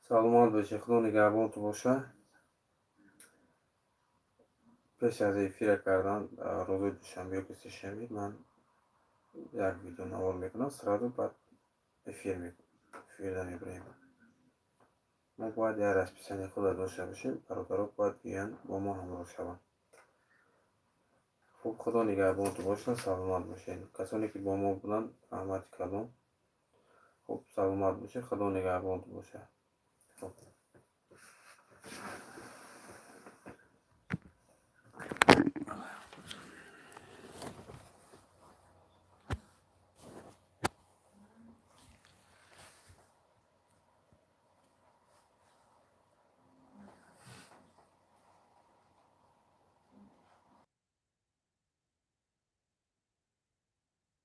A: саломат бошед, Худо нигаҳбонту бошад. Пеш аз эфира кардан, рӯзи душанбе ёки сешанбе, ман Як видео навор мекунам, сразу баъд эфир эфирда мебарем. Мо бояд як расписание худа дошта бошем, бародаро бояд биёянд, бо мо ҳамроҳ шаванд. Хуб, Худо нигаҳбонтон бошад, саломат бошед. Касоне ки бо мо буданд, раҳмати калон. Хуб, саломат бошед, Худо нигаҳбонтон бошад. Хуб.